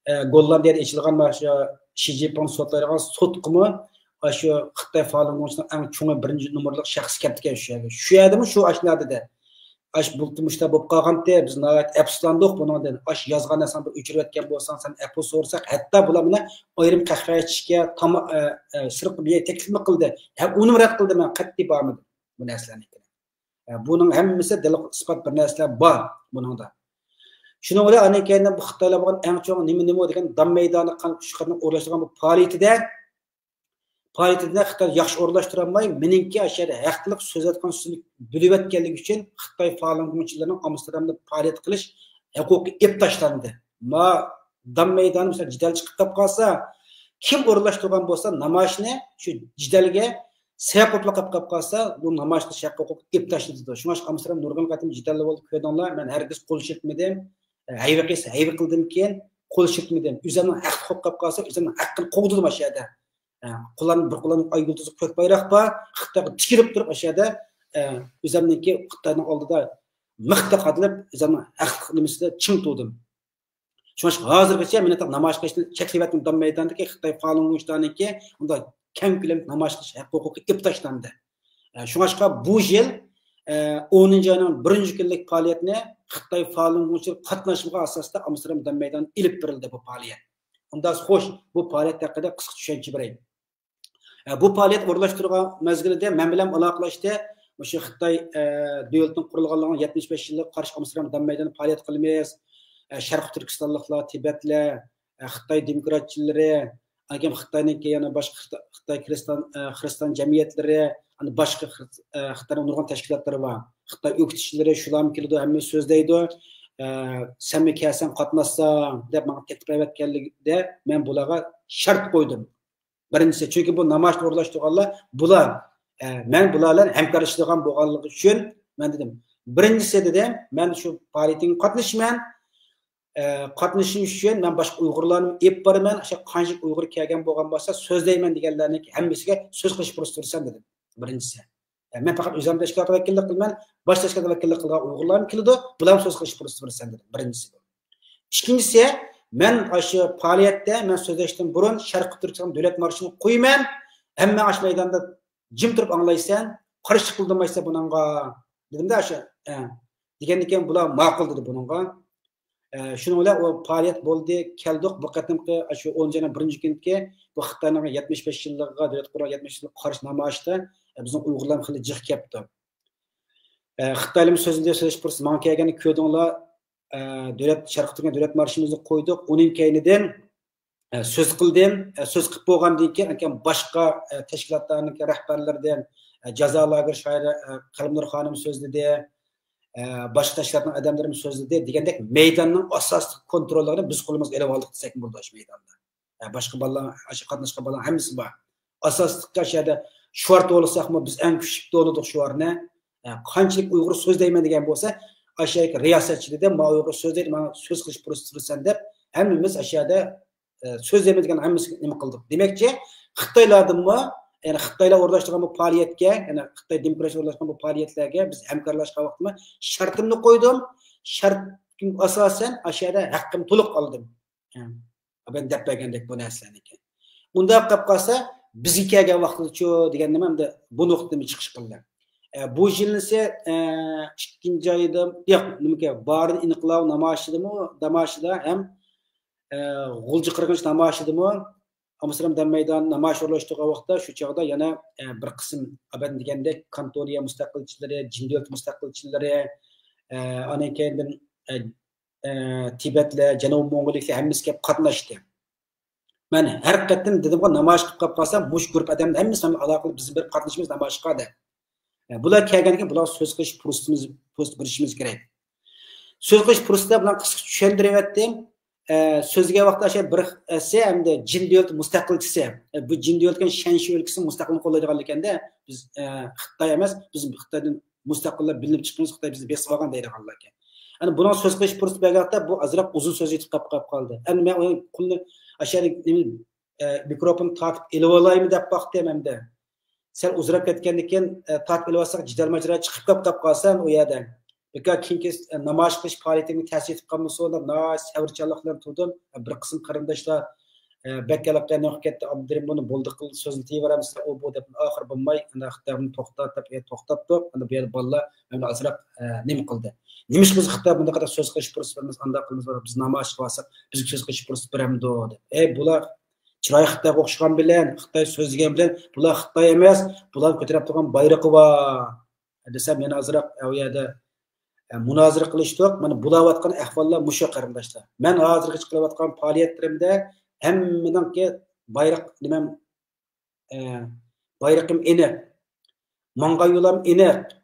ئە، گوللاندىيەدە ئېچىلغان مانا شۇ شى جىنپىڭ سوتلايدىغان سوتقىمۇ ئاشۇ خىتاي فالۇنگوڭچىنىڭ ئەڭ چوڭى بىرىنچى نومۇرلۇق شەخس كەپتىكەن شۇ يەرگە. شۇ يەردىمۇ شۇ ئاشۇ يەردە. ئاشۇ بۇلتۇر مۇشۇنداق بولۇپ قالغانتى، بىز ناھايىتى ئەپسۇسلاندۇق بۇنىڭدىن. ئاشۇ يازغان نەرسەڭنى بىر ئۆچۈرۈۋەتكەن بولساڭ، سەن ئەپۇ سورىساق، ھەتتا بۇلار مېنى ئايرىم قەھۋە ئىچىشكە، تاما-، ئە، ئە، سىرتقا بىر يەرگە تەكلىپمۇ قىلدى. ھە، ئۇنىمۇ رەت قىلدىم مەن، قەتئىي بارمىدىم بۇ نەرسىلەرنىڭكىنى. ئە، بۇنىڭ ھەممىسى دەلىل ئىسپات بىر نەرسىلەر بار بۇنىڭدا. شۇنىڭ بىلەن ئاندىن كېيىن بۇ خىتايلار بولغان ئەڭ چوڭ نېمە، نېمە دېگەن دام مەيدانى قان-، شۇ قېتىم ئورۇنلاشتۇرغان بۇ پائالىيىتىدە، پائالىيىتىدە خىتاي ياخشى ئورۇنلاشتۇرالماي، مېنىڭكى ئاشۇ يەردە ھەقلىق سۆزلەۋاتقان سۆزنى بۆلۈۋەتكەنلىكى ئۈچۈن خىتاي فالۇنگوڭچىلىرىنىڭ ئامستېردامدا پائالىيەت قىلىش ھوقۇقى ئېلىپ تاشلاندى. ما دام مەيدانى مىسال جېدەل چىقىپ قېلىپ قالسا، كىم ئورۇنلاشتۇرغان بولسا نامايىشنى، شۇ جېدەلگە سەۋەب بولۇپ قېلىپ قالسا، بۇ نامايىش قىلىش ھەققى ھوقۇقى ئېلىپ تاشلىنىدۇ. شۇڭا ئامستېردام نۇرغۇن قېتىم جېدەللەر بولدى، كۆردۈڭلار. مەن ھەرگىز قول ئىشلەتمىدىم. ھەيۋە قىلسا، ھەيۋە قىلدىمكىن، قول ئىشلەتمىدىم. ئۆزۈمنىڭ ھەقلىق بولۇپ قېلىپ قالسا، ئۆزۈمنىڭ ھەققىنى قوغدىدىم ئاشۇ يەردە. ئە، قوللارنى، بىر قوللارنى ئاي يۇلتۇزلۇق كۆك بايراق بار، خىتايغا تىكىلىپ تۇرۇپ ئاشۇ يەردە، ئە، ئۆزۈمنىڭكى خىتاينىڭ ئالدىدا مىختا قادىلىپ، ئۆزۈمنىڭ ھەقلىق نېمىسىدە چىڭ تۇردۇم. شۇڭا ھازىرغىچە مېنى نامايىش قىلىشتىن چەكلىۋەتمىدى. دام مەيدانىدىكى خىتاي فالۇنگوڭچىلارنىڭكى ئۇنداق كەڭ كۆلەملىك نامايىش قىلىش ھەققى ھوقۇقى ئېلىپ تاشلاندى. ئە، شۇڭلاشقا بۇ يىل، ئە، ئونىنچى ئاينىڭ بىرىنچى كۈنلۈك پائالىيەتنى خىتاي فالۇنگوڭچىلىرى قاتناشمىغان ئاساستا ئامستېردام دام مەيدانىدا ئېلىپ بېرىلدى بۇ پائالىيەت. ئۇنداق خوش، بۇ پائالىيەت ھەققىدە قىسقىچە چۈشەنچە بېرەي. ئە، بۇ پائالىيەت ئورۇنلاشتۇرغان مەزگىلىدە مەن بىلەن ئالاقىلەشتى. مۇشۇ خىتاي، ئە، دۆلىتىنىڭ قۇرۇلغانلىقىنىڭ يەتمىش بەش يىللىقىغا قارشى ئامستېردام دام مەيدانىدا پائالىيەت قىلىمىز. ئە، شەرقىي تۈركىستانلىقلار، تىبەتلەر، ئە، خىتاي دېموكراتچىلىرى، ئاندىن خىتاينىڭكى يەنە باشقا خىتا-، خىتاي كىرىستان، ئە، خىرىستان جەمئىيەتلىرى، ئاندىن باشقا خىر-، ئە، خىتاينىڭ نۇرغۇن تەشكىلاتلىرى بار. خىتاي ئۆكتىچىلىرى شۇلارمۇ كېلىدۇ، ھەممە سۆزلەيدۇ. ئە، سەنمۇ كەلسەڭ قاتناشساڭ دەپ ماڭا تەكلىپ قىلىۋەتكەنلىكىدە مەن بۇلارغا شەرت قويدۇم. بىرىنچىسى، چۈنكى بۇ نامايىشنى ئورۇنلاشتۇرغانلار بۇلار، ئە، مەن بۇلار بىلەن ھەمكارلىشىدىغان بولغانلىقى ئۈچۈن مەن دېدىم، بىرىنچىسى دېدىم، مەن شۇ پائالىيىتىڭگە قاتنىشىمەن. ئە، قاتنىشىش ئۈچۈن مەن باشقا ئۇيغۇرلارنى ئېلىپ بارىمەن، ئاشۇ قانچىلىك ئۇيغۇر كەلگەن بولغان بولسا سۆزلەيمەن دېگەنلەرنىڭ ھەممىسىگە سۆز قىلىش پۇرسىتى بېرىسەن دېدىم، بىرىنچىسى. ئە، مەن پەقەت ئۆزۈم تەشكىلاتقا ۋەكىللىك قىلىمەن، باشقا تەشكىلاتقا ۋەكىللىك قىلىدىغان ئۇيغۇرلارمۇ كېلىدۇ، بۇلارمۇ سۆز قىلىش پۇرسىتى بېرىسەن دېدىم، بىرىنچىسى. ئىككىنچىسى، مەن ئاشۇ پائالىيەتتە مەن سۆزلەشتىن بۇرۇن شەرقىي تۈركىستان دۆلەت مارشىنى قويىمەن، ھەممە ئاشۇ مەيداندا جىم تۇرۇپ ئاڭلايسەن، قارشى قىلدۇرمايسەن بۇنىڭغا، دېدىمدە ئاشۇ. ئە، دېگەندىن كېيىن بۇلار ماقۇل دېدى بۇنىڭغا. ئە، شۇنىڭ بىلەن ئۇ پائالىيەت بولدى، كەلدۇق. بۇ قېتىمقى شۇ ئونىنچى ئاينىڭ بىرىنچى كۈنىدىكى بۇ خىتاينىڭ يەتمىش بەش يىللىقىغا، دۆلەت قۇرۇلغان يەتمىش بەش يىللىق قارشى نامايىشتا، ئە، بىزنىڭ ئۇيغۇرلارمۇ خېلى جىق كەپتۇ. ئە، خىتايلارمۇ سۆزلىدى، سۆزلەش پۇرسىتى ماڭا كەلگەننى كۆردۈڭلار. ئە، دۆلەت، شەرقىي تۈركىيە دۆلەت مارشىمىزنى قويدۇق. ئۇنىڭ كەينىدىن، ئە، سۆز قىلدىم. ئە، سۆز قىلىپ بولغاندىن كېيىن، ئاكام باشقا، ئە، تەشكىلاتلارنىڭ رەھبەرلىرىدىن، ئە، جازا لاگېر شائىرى، ئە، قەلبىنۇر خانىم سۆزلىدى. ئە، باشقا تەشكىلاتنىڭ ئادەملىرىمۇ سۆزلىدى. دېگەندەك مەيداننىڭ ئاساسلىق كونتروللۇقىنى بىز قولىمىزغا ئېلىپ ئالدۇق دېسەكمۇ بولىدۇ ئاشۇ مەيداندا. ئە، باشقا بالىلار، ئاشۇ قاتناشقان بالىلار ھەممىسى بار. ئاساسلىقى ئاشۇ يەردە شوئار توۋلىساقمۇ بىز ئەڭ كۈچلۈك توۋلىدۇق شوئارنى. ئە، قانچىلىك ئۇيغۇر سۆزلەيمەن دېگەن بولسا، ئاشۇ يەردىكى رىياسەتچى دېدى، ما ئۇيغۇر سۆزلەيدۇ، ماڭا سۆز قىلىش پۇرسىتى بېرىسەن دەپ، ھەممىمىز ئاشۇ يەردە، ئە، سۆزلەيمەن دېگەن ھەممىسى نېمە قىلدۇق. دېمەكچى، خىتايلاردىنمۇ، يەنى خىتايلار ئورۇنلاشتۇرغان بۇ پائالىيەتكە، يەنى خىتاي دېموكراتىيە ئورۇنلاشتۇرغان بۇ پائالىيەتلەرگە بىز ھەمكارلاشقان ۋاقتىمۇ شەرتىمنى قويدۇم. شەرتكە ئاساسەن ئاشۇ يەردە ھەققىمنى تولۇق ئالدىم. ئە، ئابەن دەپ بەرگەندەك بۇ نەرسىلەرنىكى. ئۇنداق قىلىپ قالسا، بىزگە كەلگەن ۋاقتىدىچۇ دېگەن نېمە ئەمدى بۇ نۇقتىدىن چىقىش قىلدى. ئە، بۇ يىلنىسى، ئە، ئىككىنچى ئايدا، ياق، نېمىكى، بارىن ئىنقىلاب نامايىشىدىمۇ، نامايىشىدا ھەم، ئە، غۇلجا قىرغىنچىلىق نامايىشىدىمۇ، ئامستېردام دام مەيدانى نامايىش ئورۇنلاشتۇرغان ۋاقىتتا شۇ چاغدا يەنە، ئە، بىر قىسىم ئابەن دېگەندەك كانتونىيە مۇستەقىلچىلىرى، جىن دۆلىتى مۇستەقىلچىلىرى، ئە، ئاندىن كېيىن، ئە، ئە، تىبەتلەر، جەنۇبىي موڭغۇللۇقلار ھەممىسى كېلىپ قاتناشتى. مەن ھەر قېتىم دېدىمغۇ، نامايىش قىلىپ قېلىپ قالسا، مۇشۇ گۇرۇپپا ئادەملەر ھەممىسى مەن ئالاقە قىلىپ، بىز بېرىپ قاتنىشىمىز نامايىشقا دەپ. ئە، بۇلار كەلگەندىن كېيىن بۇلارغا سۆز قىلىش پۇرسىتىمىز، پۇرسىتى بېرىشىمىز كېرەك. سۆز قىلىش پۇرسىتى بىلەن قىسقىچە چۈشەندۈرۈۋەتتىم. ئە، سۆزلىگەن ۋاقىتتا ئاشۇ بىر ئەسسە ئەمدى جىن دۆلىتى مۇستەقىلچىسى. ئە، بۇ جىن دۆلىتى شەنشى ئۆلكىسىنىڭ مۇستەقىللىقىنى قوللايدىغانلار ئىكەندە، بىز، ئە، خىتاي ئەمەس، بىز خىتايدىن مۇستەقىللا بۆلۈنۈپ چىقىمىز، خىتاي بىزنى بېسىپ ئالغان دەيدىغانلار ئىكەن. ئەنە بۇنىڭ سۆز قىلىش پۇرسىتى بەرگەن ۋاقىتتا بۇ ئازراق ئۇزۇن سۆز يېتىپ قاپ، قاپ قالدى. ئەمدى مەن ئۇنى قولىنى ئاشۇ يەردە نېمە، ئە، مىكروفون تارتىپ ئېلىۋالايمۇ دەپ باقتىم ئەمدى. سەل ئۇزراق كەتكەندىن كېيىن، ئە، تارتىپ ئېلىۋالساق، جېدەل ماجىرا چىقىپ قاپ، قاپ قالسا ئۇ يەردە. بىكار كېيىنكى، ئە، نامايىش قىلىش پائالىيىتىمگە تەسىر يېتىپ قالمىسۇن دەپ ناھايىتى سەۋرچانلىق بىلەن تۇردۇم. ئە، بىر قىسىم قېرىنداشلار، ئە، بەك ھېلىقى نېمە قىلىپ كەتتى، ئابدۇرېھىم بۇنى بولدى قىل، سۆزنى تىيىۋېرەمسىلەر، ئۇ بۇ دەپ ئاخىرى بولماي، ئەنە خىتاينى توختات دەپ، ئە، توختاتتۇق. ئەنە بۇ يەردە بالىلار مەن ئازراق، ئە، نېمە قىلدى. نېمىشقا بىز خىتاي بۇنداق قەدەر سۆز قىلىش پۇرسىتى بەرمەس، ئانداق قىلىمىز، بار، بىز نامايىش قىلىۋالساق، بىزگە سۆز قىلىش پۇرسىتى بەرمىدۇ دەپ. ئەي، بۇلار چىرايى خىتايغا ئوخشىغان بىلەن، خىتاي سۆزلىگەن بىلەن، بۇلار خىتاي ئەمەس، بۇلار كۆتۈرۈپ تۇرغان بايرىقى بار دېسەم، يەنە ئازراق ئە، ئۇ يەردە، ئە، مۇنازىرە قىلىشتۇق. مانا بولۇۋاتقان ئەھۋاللار مۇشۇ، قېرىنداشلار. مەن ھازىرغىچە قىلىۋاتقان پائالىيەتلىرىمدە ھەممىنىڭكى بايرىق، نېمەم، ئە، بايرىقىم ئېنىق، ماڭغان يولۇم ئېنىق.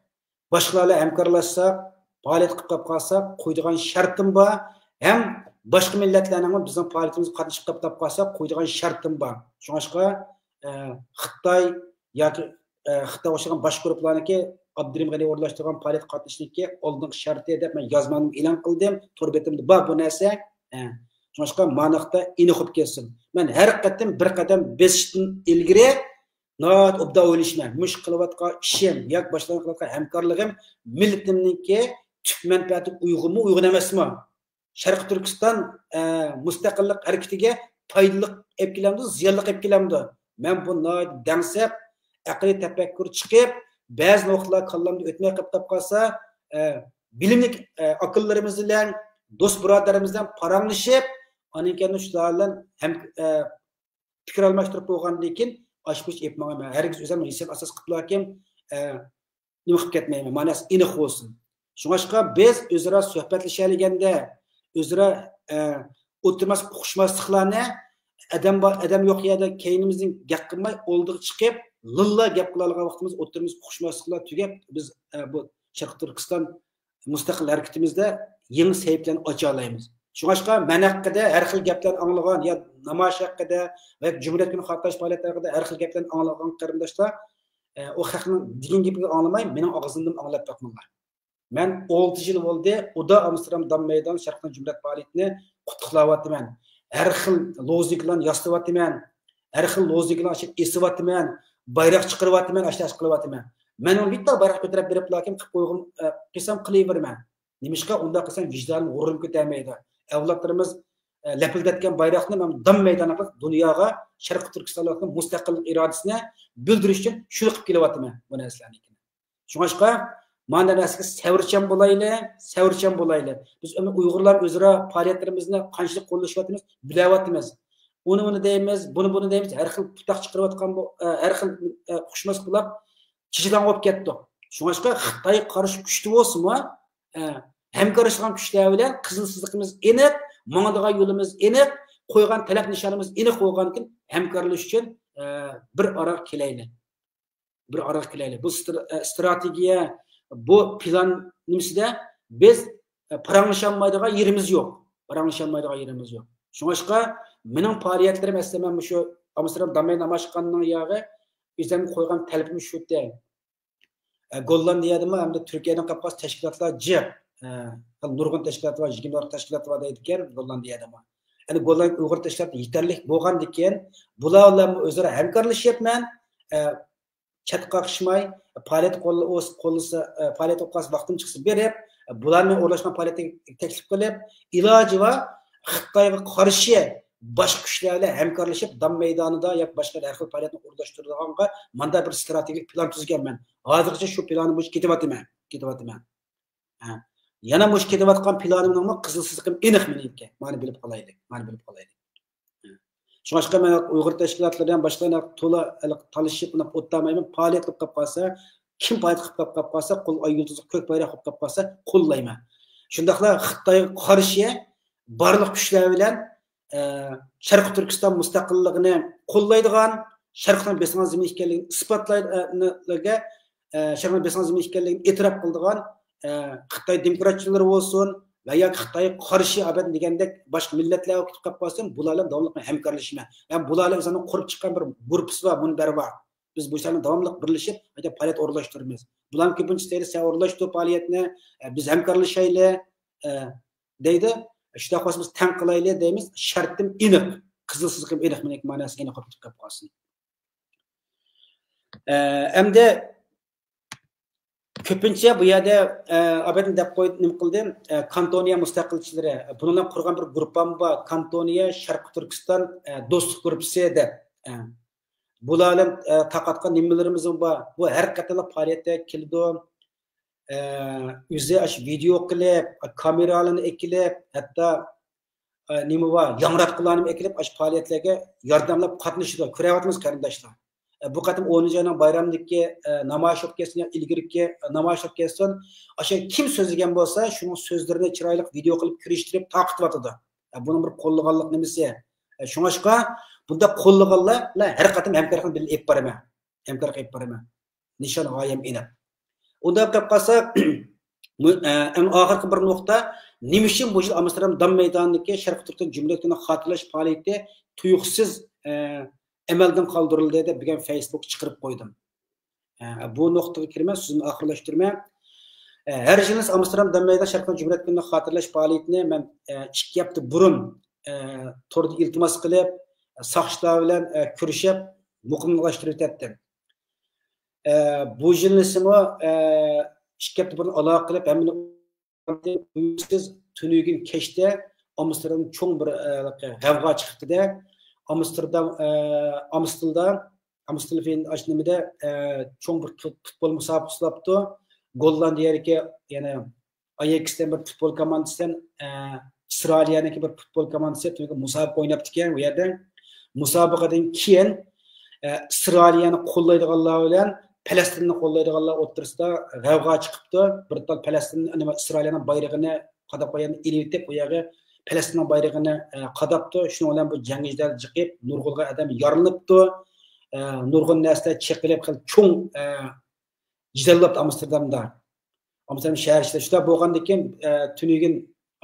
باشقىلار بىلەن ھەمكارلاشساق، پائالىيەت قىلىپ قالساق، قويىدىغان شەرتىم بار. ھەم باشقا مىللەتلەرنىڭمۇ بىزنىڭ پائالىيىتىمىزگە قاتنىشىپ قېلىپ قالسا، قويىدىغان شەرتىم بار. شۇڭلاشقا، ئە، خىتاي ياكى، ئە، خىتايغا ئوخشىغان باشقا گۇرۇپپىلارنىڭكى ئابدۇرېھىم غېنى ئورۇنلاشتۇرغان پائالىيەتكە قاتنىشىشنىڭكى ئالدىنقى شەرتى دەپ مەن يازمامنى ئېلان قىلدىم. تور بېتىمدە بار بۇ نەرسە. ئە، شۇڭلاشقا مانىقتا ئېنىق بولۇپ كەتسۇن. مەن ھەر قېتىم بىر قەدەم بېسىشتىن ئىلگىرى ناھايىتى ئوبدان ئويلىشىمەن. مۇشۇ قىلىۋاتقان ئىشىم ياكى باشقىلار قىلىۋاتقان ھەمكارلىقىم مىللىتىمنىڭكى تۈپ مەنپەئەتىگە ئۇيغۇنمۇ، ئۇيغۇن ئەمەسمۇ؟ شەرقىي تۈركىستان، ئە، مۇستەقىللىق ھەرىكىتىگە پايدىلىق ئېلىپ كېلەمدۇ، زىيانلىق ئېلىپ كېلەمدۇ؟ مەن بۇ ناھايىتى دەڭسەپ، ئەقلىي تەپەككۇر چىقىپ، بەزى نۇقتىلار كاللامدا ئۆتمەي قېلىپ قالسا، ئە، بىلىملىك، ئە، ئاكىلىرىمىز بىلەن، دوست بۇرادەرلىرىمىز بىلەن پاراڭلىشىپ، ئاندىن كېيىن شۇلار بىلەن ھەم، ئە، پىكىر ئالماشتۇرۇپ بولغاندىن كېيىن، ئاشۇ بويىچە ئېلىپ ماڭىمەن. ھەرگىز ئۆزۈم ھېساب ئاساس قىلىپلاكىن، ئە، نېمە قىلىپ كەتمەيمەن. مانىسى ئېنىق بولسۇن. شۇڭلاشقا بىز ئۆزئارا سۆھبەتلىشەلىگەندە، ئۆزئارا، ئە، ئوتتۇرىمىز ئۇقۇشماسلىقلارنى ئادەم بار، ئادەم يوق يەردە كەينىمىزدىن گەپ قىلماي، ئالدىغا چىقىپ، لىللا گەپ قىلالىغان ۋاقتىمىز ئوتتۇرىمىز ئۇقۇشماسلىقلار تۈگەپ، بىز، ئە، بۇ شەرقىي تۈركىستان مۇستەقىل ھەرىكىتىمىزدە يېڭى سەھىپىلەرنى ئاچالايمىز. شۇڭلاشقا مەن ھەققىدە ھەر خىل گەپلەرنى ئاڭلىغان، يا نامايىش ھەققىدە ۋە جۇمھۇرىيەت كۈنى خاتىرىلەش پائالىيەتلىرى ھەققىدە ھەر خىل گەپلەرنى ئاڭلىغان قېرىنداشلار، ئە، ئۇ خەقنىڭ دېگەن گېپىنى ئاڭلىماي، مېنىڭ ئاغزىمدىن ئاڭلاپ بېقىڭلار. مەن ئالتە يىل بولدى، ئۇدا ئامستېردام دام مەيدان شەرقىي جۇمھۇرىيەت پائالىيىتىنى قۇتلۇقلاۋاتىمەن. ھەر خىل لوزۇنكىلارنى ياسىتىۋاتىمەن. ھەر خىل لوزۇنكىلارنى ئېسىۋاتىمەن. بايراق چىقىرىۋاتىمەن، ئاشۇ نەرسە قىلىۋاتىمەن. مەن ئۇنى بىتتە بايراق كۆتۈرۈپ بېرىپ، لاكىن قىلىپ قويغۇم، ئە، قىلسام قىلىۋېرىمەن. نېمىشقا ئۇنداق قىلسام ۋىجدانىم، غۇرۇرۇم كۆتەرمەيدۇ. ئەۋلادلىرىمىز، ئە، لەپىلدەتكەن بايراقنى مەن دام مەيدانىغا دۇنياغا شەرقىي تۈركىستانلىقنىڭ مۇستەقىللىق ئىرادىسىنى بىلدۈرۈش ئۈچۈن شۇنى قىلىپ كېلىۋاتىمەن بۇ نەرسىلەرنى. شۇڭلاشقا مانا نەرسىگە سەۋرچان بولايلى، سەۋرچان بولايلى. بىز ئەمدى ئۇيغۇرلار ئۆزئارا پائالىيەتلىرىمىزنى قانچىلىك قوللىشىۋاتىمىز، بىلەۋاتىمىز. ئۇنى ئۇنى دەيمىز، بۇنى بۇنى دەيمىز، ھەر خىل پۇتاق چىقىرىۋاتقان بۇ، ئە، ھەر خىل، ئە، ئۇقۇشماسلىق بولۇپ، چىچىداڭ بولۇپ كەتتۇق. شۇڭلاشقا خىتايغا قارشى كۈچتە بولسىمۇ، ئە، ھەمكارلىشىدىغان كۈچلەر بىلەن قىزىل سىزىقىمىز ئېنىق، ماڭىدىغان يولىمىز ئېنىق، قويغان تەلەپ نىشانىمىز ئېنىق بولغاندىكىن ھەمكارلىشىش ئۈچۈن، ئە، بىر ئارا كېلەيلى. بىر ئارىغا كېلەيلى. بۇ ستر-، ئە، ستراتېگىيە، بۇ پىلان نېمىسىدە بىز، ئە، پاراڭلىشالمايدىغان يېرىمىز يوق. پاراڭلىشالمايدىغان يېرىمىز يوق. شۇڭلاشقا مېنىڭ پائالىيەتلىرىم ئەسلى مەن مۇشۇ ئامستېردام دامەي نامايىشخانىنىڭ ياغى ئۆزۈمگە قويغان تەلىپىم شۇ ئىدى. ئە، گوللاندىيەدىمۇ ھەمدە تۈركىيەدىن قاپقاس تەشكىلاتلار جىق. ئە، نۇرغۇن تەشكىلات بار، يىگىرمە تاشكىلات بار دەيدىكەن گوللاندىيەدىمۇ. يەنى گوللاندىيە ئۇيغۇر تەشكىلاتى يېتەرلىك بولغاندىكىن، بۇلار بىلەنمۇ ئۆزئارا ھەمكارلىشىپ مەن، ئە، چەت قاقىشماي، پائالىيەت قول-، قوللىسا، پائالىيەت ئوقۇغاچ ۋاقتىم چىقسا بېرىپ، بۇلارنى ئورۇنلاشقان پائالىيەتكە تەكلىپ قىلىپ، ئىلاجى بار خىتايغا قارشى باشقا كۈچلەر بىلەن ھەمكارلىشىپ، دام مەيدانىدا ياكى باشقا ھەر خىل پائالىيەتنى ئورۇنلاشتۇرىدىغانغا ماندا بىر ستراتېگىيەلىك پىلان تۈزگەنمەن. ھازىرغىچە شۇ پىلانى بويىچە كېتىۋاتىمەن، كېتىۋاتىمەن. ھە. يەنە مۇشۇ كېتىۋاتقان پىلانىمنىڭمۇ قىزىل سىزىقىم ئېنىق مېنىڭكى. مانا بىلىپ قالايلى، مانا بىلىپ قالايلى. شۇڭلاشقا مەن ئۇيغۇر تەشكىلاتلىرى بىلەن باشقىلار بىلەن تولا تالىشىپ، ئۇنداق ئوتتامايمەن. پائالىيەت قىلىپ قېلىپ قالسا، كىم پائالىيەت قىلىپ قېلىپ قالسا، قول ئاي يۇلتۇزى كۆك بايراق قىلىپ قېلىپ قالسا، قوللايمەن. شۇنداقلا خىتايغا قارشى بارلىق كۈچلەر بىلەن، ئە، شەرقىي تۈركىستان مۇستەقىللىقىنى قوللايدىغان، شەرقنىڭ بېسىلغان زېمىن ئىكەنلىكىنى ئىسپاتلايدىغانلارغا، ئە، شەرقنىڭ بېسىنغان زېمىن ئىكەنلىكىنى ئېتىراپ قىلىدىغان، ئە، خىتاي دېموكراتچىلىرى بولسۇن ۋە ياكى خىتايغا قارشى ئادەم دېگەندەك باشقا مىللەتلەر كېتىپ قالىپ قالسۇن، بۇلار بىلەن داۋاملىق مەن ھەمكارلىشىمەن. يەنى بۇلار بىلەن ئۆزلىرىنىڭ قۇرۇپ چىققان بىر گۇرۇپپىسى بار، مۇنبەر بار. بىز بۇ ئىشلارنى داۋاملىق بىرلىشىپ، ھەتتا پائالىيەت ئورۇنلاشتۇرىمىز. بۇلارنىڭ كۆپىنچىسى دەيدۇ، سەن ئورۇنلاشتۇر پائالىيەتنى، ئە، بىز ھەمكارلىشايلى، ئە، دەيدۇ. شۇنداق بولسا بىز تەڭ قىلايلى دەيمىز. شەرتىم ئېنىق، قىزىل سىزىقىم ئېنىق، مېنىڭكى ماناسى ئېنىق بولۇپ كېتىپ قالسۇن. ئە، ئەمدى كۆپىنچە بۇ يەردە، ئە، ئابەتنى دەپ قويدى، نېمە قىلدى؟ ئە، كانتونىيە مۇستەقىلچىلىرى، بۇنىڭ بىلەن قۇرغان بىر گۇرۇپپام بار، كانتونىيە شەرقىي تۈركىستان، ئە، دوستلۇق گۇرۇپپىسى دەپ. ئە، بۇلار بىلەن، ئە، تارقاتقان نېمىلىرىمىز بار. بۇ ھەر قېتىملىق پائالىيەتتە كېلىدۇ. ئە، ئۆزى ئاشۇ ۋىدېو قىلىپ، كامېرالارنى ئەكېلىپ، ھەتتا، ئە، نېمە بار، ياڭراتقۇلارنى ئەكېلىپ، ئاشۇ پائالىيەتلەرگە ياردەملەپ قاتنىشىدۇ. كۆرۈۋاتىمىز، قېرىنداشلار. ئە، بۇ قېتىم ئونىنچى ئاينىڭ بايرامىدىكى، ئە، نامايىش بولۇپ كەتسۇن يا ئىلگىرىكى، ئە، نامايىش بولۇپ كەتسۇن، ئاشۇ كىم سۆزلىگەن بولسا، شۇنىڭ سۆزلىرىنى چىرايلىق ۋىدېو قىلىپ كىرىشتۈرۈپ تارقىتىۋاتىدۇ. ئە، بۇنىڭ بىر قوللىغانلىق نېمىسى. ئە، شۇڭلاشقا بۇنداق قوللىغانلار بىلەن ھەر قېتىم ھەمكارلىقنى بىللە ئېلىپ بارىمەن. ھەمكارلىق ئېلىپ بارىمەن. نىشان غايەم ئېنىق. ئۇنداق قىلىپ قالساق، مۇ-، ئە، ئەڭ ئاخىرقى بىر نۇقتا، نېمە ئۈچۈن بۇ يىل ئامستېردام دام مەيدانىدىكى شەرقىي تۈركىستان جۇمھۇرىيىتى كۈنىنى خاتىرىلەش پائالىيىتى تۇيۇقسىز، ئە، ئەمەلدىن قالدۇرۇلدى دەپ بۈگۈن فېيسبۇكقا چىقىرىپ قويدۇم. ئە، بۇ نۇقتىغا كىرىمەن، سۆزۈمنى ئاخىرلاشتۇرىمەن. ئە، ھەر يىلى ئامستېردام دام مەيدانىدا شەرقىي جۇمھۇرىيەت كۈنىنى خاتىرىلەش پائالىيىتىنى مەن، ئە، ئىككى ھەپتە بۇرۇن، ئە، توردا ئىلتىماس قىلىپ، ساقچىلار بىلەن، ئە، كۆرۈشۈپ، مۇقىملاشتۇرۇۋېتەتتىم. ئە، بۇ يىلنىسىمۇ، ئە، ئىككى ھەپتە بۇرۇن ئالاقە قىلىپ، ھەممىنى تۈنۈگۈن كەچتە ئامستېردامدا چوڭ بىر، ئە، غەۋغا چىقىپتىدە. ئامستېردام، ئە، ئامستېلدا، ئامستېل فېن-، ئاش نېمىدە، ئە، چوڭ بىر پۇت-، پۇتبول مۇسابىقىسى بولاپتۇ. گوللاندىيەدىكى، يەنە ئايەكستىن بىر پۇتبول كوماندىسى بىلەن، ئە، ئىسرائىلىيەنىڭكى بىر پۇتبول كوماندىسى تۈنۈگۈن مۇسابىقە ئويناپتىكەن ئۇ يەردە. مۇسابىقىدىن كېيىن، ئە، ئىسرائىلىيەنى قوللايدىغانلار بىلەن پەلەستىننى قوللايدىغانلار ئوتتۇرىسىدا غەۋغا چىقىپتۇ. بىر تال پەلەستىن، نېمە، ئىسرائىلىيەنىڭ بايرىقىنى قاداپ قويغاننى ئېلىۋېتىپ، ئۇ يەرگە پەلەستىننىڭ بايرىقىنى، ئە، قاداپتۇ. شۇنىڭ بىلەن بۇ جەڭ جېدەل جىقىپ، نۇرغۇنلىغان ئادەم يارىلىنىپتۇ. ئە، نۇرغۇن نەرسىلەر چېقىلىپ، خېلى چوڭ، ئە، جېدەل بولۇپتۇ ئامستېردامدا. ئامستېردام شەھەر ئىچىدە شۇنداق بولغاندىن كېيىن، ئە، تۈنۈگۈن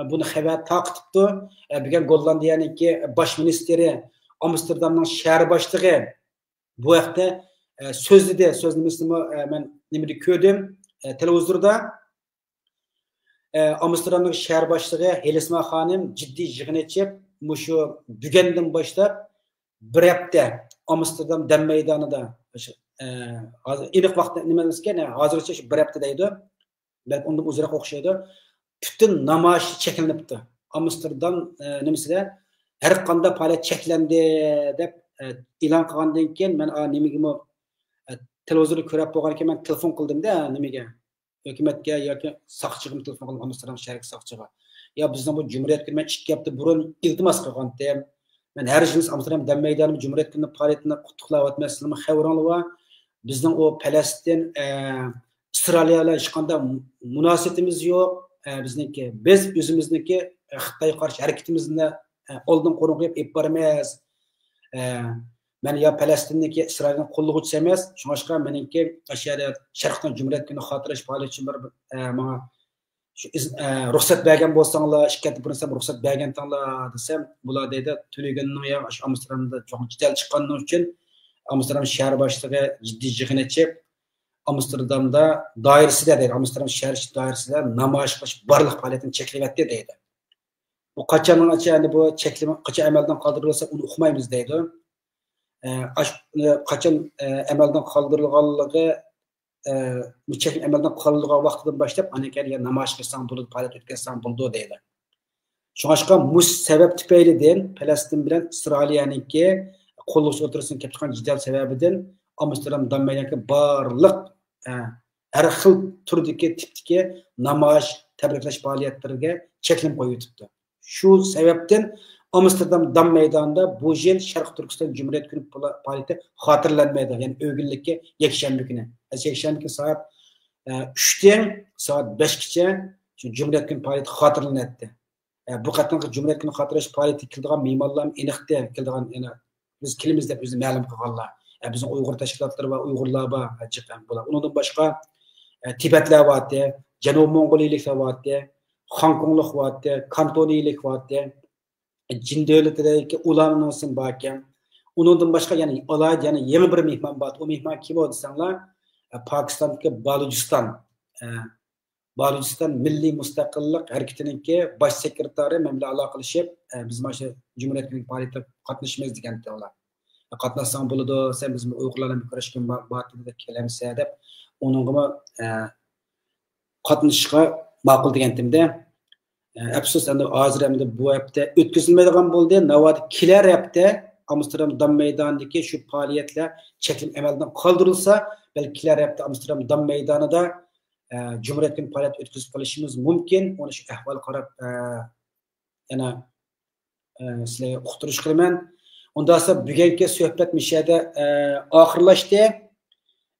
بۇنى خەۋەر تارقىتىپتۇ. ئە، بۈگۈن گوللاندىيەنىڭكى باش مىنىستىرى ئامستېردامنىڭ شەھەر باشلىقى بۇ ھەقتە، ئە، سۆزلىدى. سۆزلىمىسىنىمۇ، ئە، مەن نېمىدە كۆردۈم، ئە، تېلېۋىزوردا. ئە، ئامستېردامنىڭ شەھەر باشلىقى ھېلىسما خانىم جىددىي يىغىن ئېچىپ، مۇشۇ بۈگۈندىن باشلاپ بىر ھەپتە ئامستېردام دەم مەيدانىدا، ئە، ھازىر ئېنىق ۋاقتى نېمە ئەمەسكەن، ھە، ھازىرغىچە شۇ بىر ھەپتە دەيدۇ. بەلكى ئۇندىن ئۇزۇنراق ئوخشايدۇ. پۈتۈن نامايىش چەكلىنىپتۇ. ئامستېردام، ئە، نېمىسىدە ھەر قانداق پائالىيەت چەكلەندى دەپ، ئە، ئېلان قىلغاندىن كېيىن مەن، ئا، نېمىگىمۇ، ئە، تېلېۋىزوردا كۆرۈپ بولغاندىن كېيىن مەن تېلېفون قىلدىم-دە، نېمىگە، ھۆكۈمەتكە ياكى ساقچىغىمۇ تېلېفون قىلدىم، ئامستېردام شەھەرلىك ساقچىغا. يا، بىزنىڭ بۇ جۇمھۇرىيەت كۈنى، مەن ئىككى ھەپتە بۇرۇن ئىلتىماس قىلغانتىم. مەن ھەر يىلى ئامستېردام دەم مەيدانىدا جۇمھۇرىيەت كۈنى پائالىيىتىنى قۇتلۇقلاۋاتىمەن، سىلەرمۇ خەۋىرىڭلار بار. بىزنىڭ ئۇ پەلەستىن، ئە، ئىسرائىلىيە بىلەن ھېچقانداق مۇناسىۋىتىمىز يوق. ئە، بىزنىڭكى، بىز ئۆزىمىزنىڭكى، ئە، خىتايغا قارشى ھەرىكىتىمىزنى، ئە، ئالدىن قورۇق قىلىپ ئېلىپ بارىمىز. ئە، مەن يا پەلەستىندىكى ئىسرائىلنىڭ قوللىغۇچىسى ئەمەس، شۇڭلاشقا مېنىڭكى ئاشۇ يەردە شەرقنىڭ جۇمھۇرىيەت كۈنى خاتىرىلەش پائالىيىتى ئۈچۈن بىر، ئە، ماڭا شۇ ئىز-، ئە، رۇخسەت بەرگەن بولساڭلار، ئىككى ھەپتە بۇرۇن سىلەر رۇخسەت بەرگەنتىڭلار دېسەم، بۇلار دەيدۇ، تۈنۈگۈننىڭ يا ئاشۇ ئامستېردامدا چوڭ جېدەل چىققانلىقى ئۈچۈن ئامستېردام شەھەر باشلىقى جىددىي يىغىن ئېچىپ، ئامستېردامدا دائىرىسىدە دەيدۇ، ئامستېردام شەھەر ئىچى دائىرىسىدە نامايىش قىلىش بارلىق پائالىيىتىنى چەكلىۋەتتى دەيدۇ. بۇ قاچانغىچە، ئەمدى بۇ چەكلىمە قاچان ئەمەلدىن قالدۇرۇلسا، ئۇنى ئۇقمايمىز دەيدۇ. ئە، ئاش-، قاچان، ئە، ئەمەلدىن قالدۇرۇلغانلىقى، ئە، بۇ چەكلىمە ئەمەلدىن قالدۇرۇلغان ۋاقتىدىن باشلاپ، ئاندىن كېيىن يا نامايىش قىلساڭ بولىدۇ، پائالىيەت ئۆتكۈزسەڭ بولىدۇ دەيدۇ. شۇڭلاشقا مۇشۇ سەۋەب تۈپەيلىدىن پەلەستىن بىلەن ئىسرائىلىيەنىڭكى قوللىغۇچى ئوتتۇرىسىدا كېلىپ چىققان جېدەل سەۋەبىدىن ئامستېردام دام مەيدانىدىكى بارلىق، ئە، ھەر خىل تۈردىكى، تىپتىكى نامايىش، تەبرىكلەش پائالىيەتلىرىگە چەكلىمە قويۇۋېتىپتۇ. شۇ سەۋەبتىن ئامستېردام دام مەيدانىدا بۇ يىل شەرقىي تۈركىستان جۇمھۇرىيەت كۈنى پائالىيىتى خاتىرىلەنمەيدۇ. يەنى ئۆگۈنلۈككە يەكشەنبە كۈنى. يەكشەنبە كۈنى سائەت، ئە، ئۈچتىن سائەت بەشكىچە شۇ جۇمھۇرىيەت كۈنى پائالىيىتى خاتىرىلىنەتتى. ئە، بۇ قېتىمقى جۇمھۇرىيەت كۈنى خاتىرىلەش پائالىيىتىگە كېلىدىغان مېھمانلارمۇ ئېنىقتى، كېلىدىغان، يەنە بىز كېلىمىز دەپ ئۆزىنى مەلۇم قىلغانلار. ئە، بىزنىڭ ئۇيغۇر تەشكىلاتلىرى بار، ئۇيغۇرلار بار، ھە، جىق، ئە، بۇلار. ئۇنىڭدىن باشقا، ئە، تىبەتلەر بارتى، جەنۇبىي موڭغۇلىيىلىكلەر بارتى، خاڭكوڭلۇق بارتى، كانتونىيلىك بارتى، جىن دۆلىتىدىكى ئۇلارنىڭ باركەن. ئۇنىڭدىن باشقا يەنە ئالاھىدە يەنە يېڭى بىر مېھمان بار. ئۇ مېھمان كىم ئۇ دېسەڭلار، ئە، پاكىستاندىكى بالۇچىستان، ئە، بالۇچىستان مىللىي مۇستەقىللىق ھەرىكىتىنىڭكى باش سېكرېتارى مەن بىلەن ئالاقىلىشىپ، ئە، بىز مانا شۇ جۇمھۇرىيەت كۈنى پائالىيەتكە قاتنىشىمىز دېگەنتى ئۇلار. قاتناشساڭ بولىدۇ، سەن بىز ئۇيغۇرلار بىلەن كۆرۈشكىلى بارتىمىز، كېلەمسەن دەپ، ئۇنىڭغىمۇ، ئە، قاتنىشىشقا ماقۇل دېگەنتىمدە، ئە، ئەپسۇس، ئەمدى ھازىر ئەمدى بۇ ھەپتە ئۆتكۈزۈلمەيدىغان بولدى. ناۋادا كېلەر ھەپتە ئامستېردام دام مەيدانىدىكى شۇ پائالىيەتلەر چەكلىمە ئەمەلدىن قالدۇرۇلسا، بەلكى كېلەر ھەپتە ئامستېردام دام مەيدانىدا، ئە، جۇمھۇرىيەت كۈنى پائالىيەت ئۆتكۈزۈپ قېلىشىمىز مۇمكىن. ئۇنى شۇ ئەھۋالغا قاراپ، ئە، يەنە، ئە، سىلەرگە ئۇقتۇرۇش قىلىمەن. ئۇنداقسا بۈگۈنكى سۆھبەت مۇشۇ يەردە، ئە، ئاخىرلاشتى.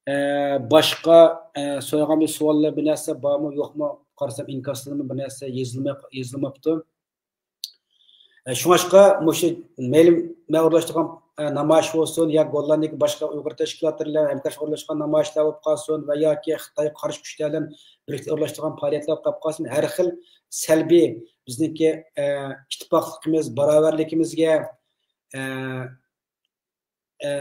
ئە، باشقا، ئە، سورايدىغان بىر سوئاللار، بىر نەرسە بارمۇ، يوقمۇ؟ قارىسام، ئىنكاسلىرىممۇ بىر نەرسە يېزىلماي، يېزىلماپتۇ. ئە، شۇڭلاشقا مۇشۇ مەيلى مەن ئورۇنلاشتۇرغان، ئە، نامايىش بولسۇن يا گوللاندىيەدىكى باشقا ئۇيغۇر تەشكىلاتلىرى بىلەن ھەمكارلىشىپ ئورۇنلاشقان نامايىشلار بولۇپ قالسۇن ۋە ياكى خىتايغا قارشى كۈچلەر بىلەن بىرلىكتە ئورۇنلاشتۇرغان پائالىيەتلەر بولۇپ قالسۇن، ھەر خىل سەلبىي بىزنىڭكى، ئە، ئىتتىپاقلىقىمىز، باراۋەرلىكىمىزگە، ئە، ئە،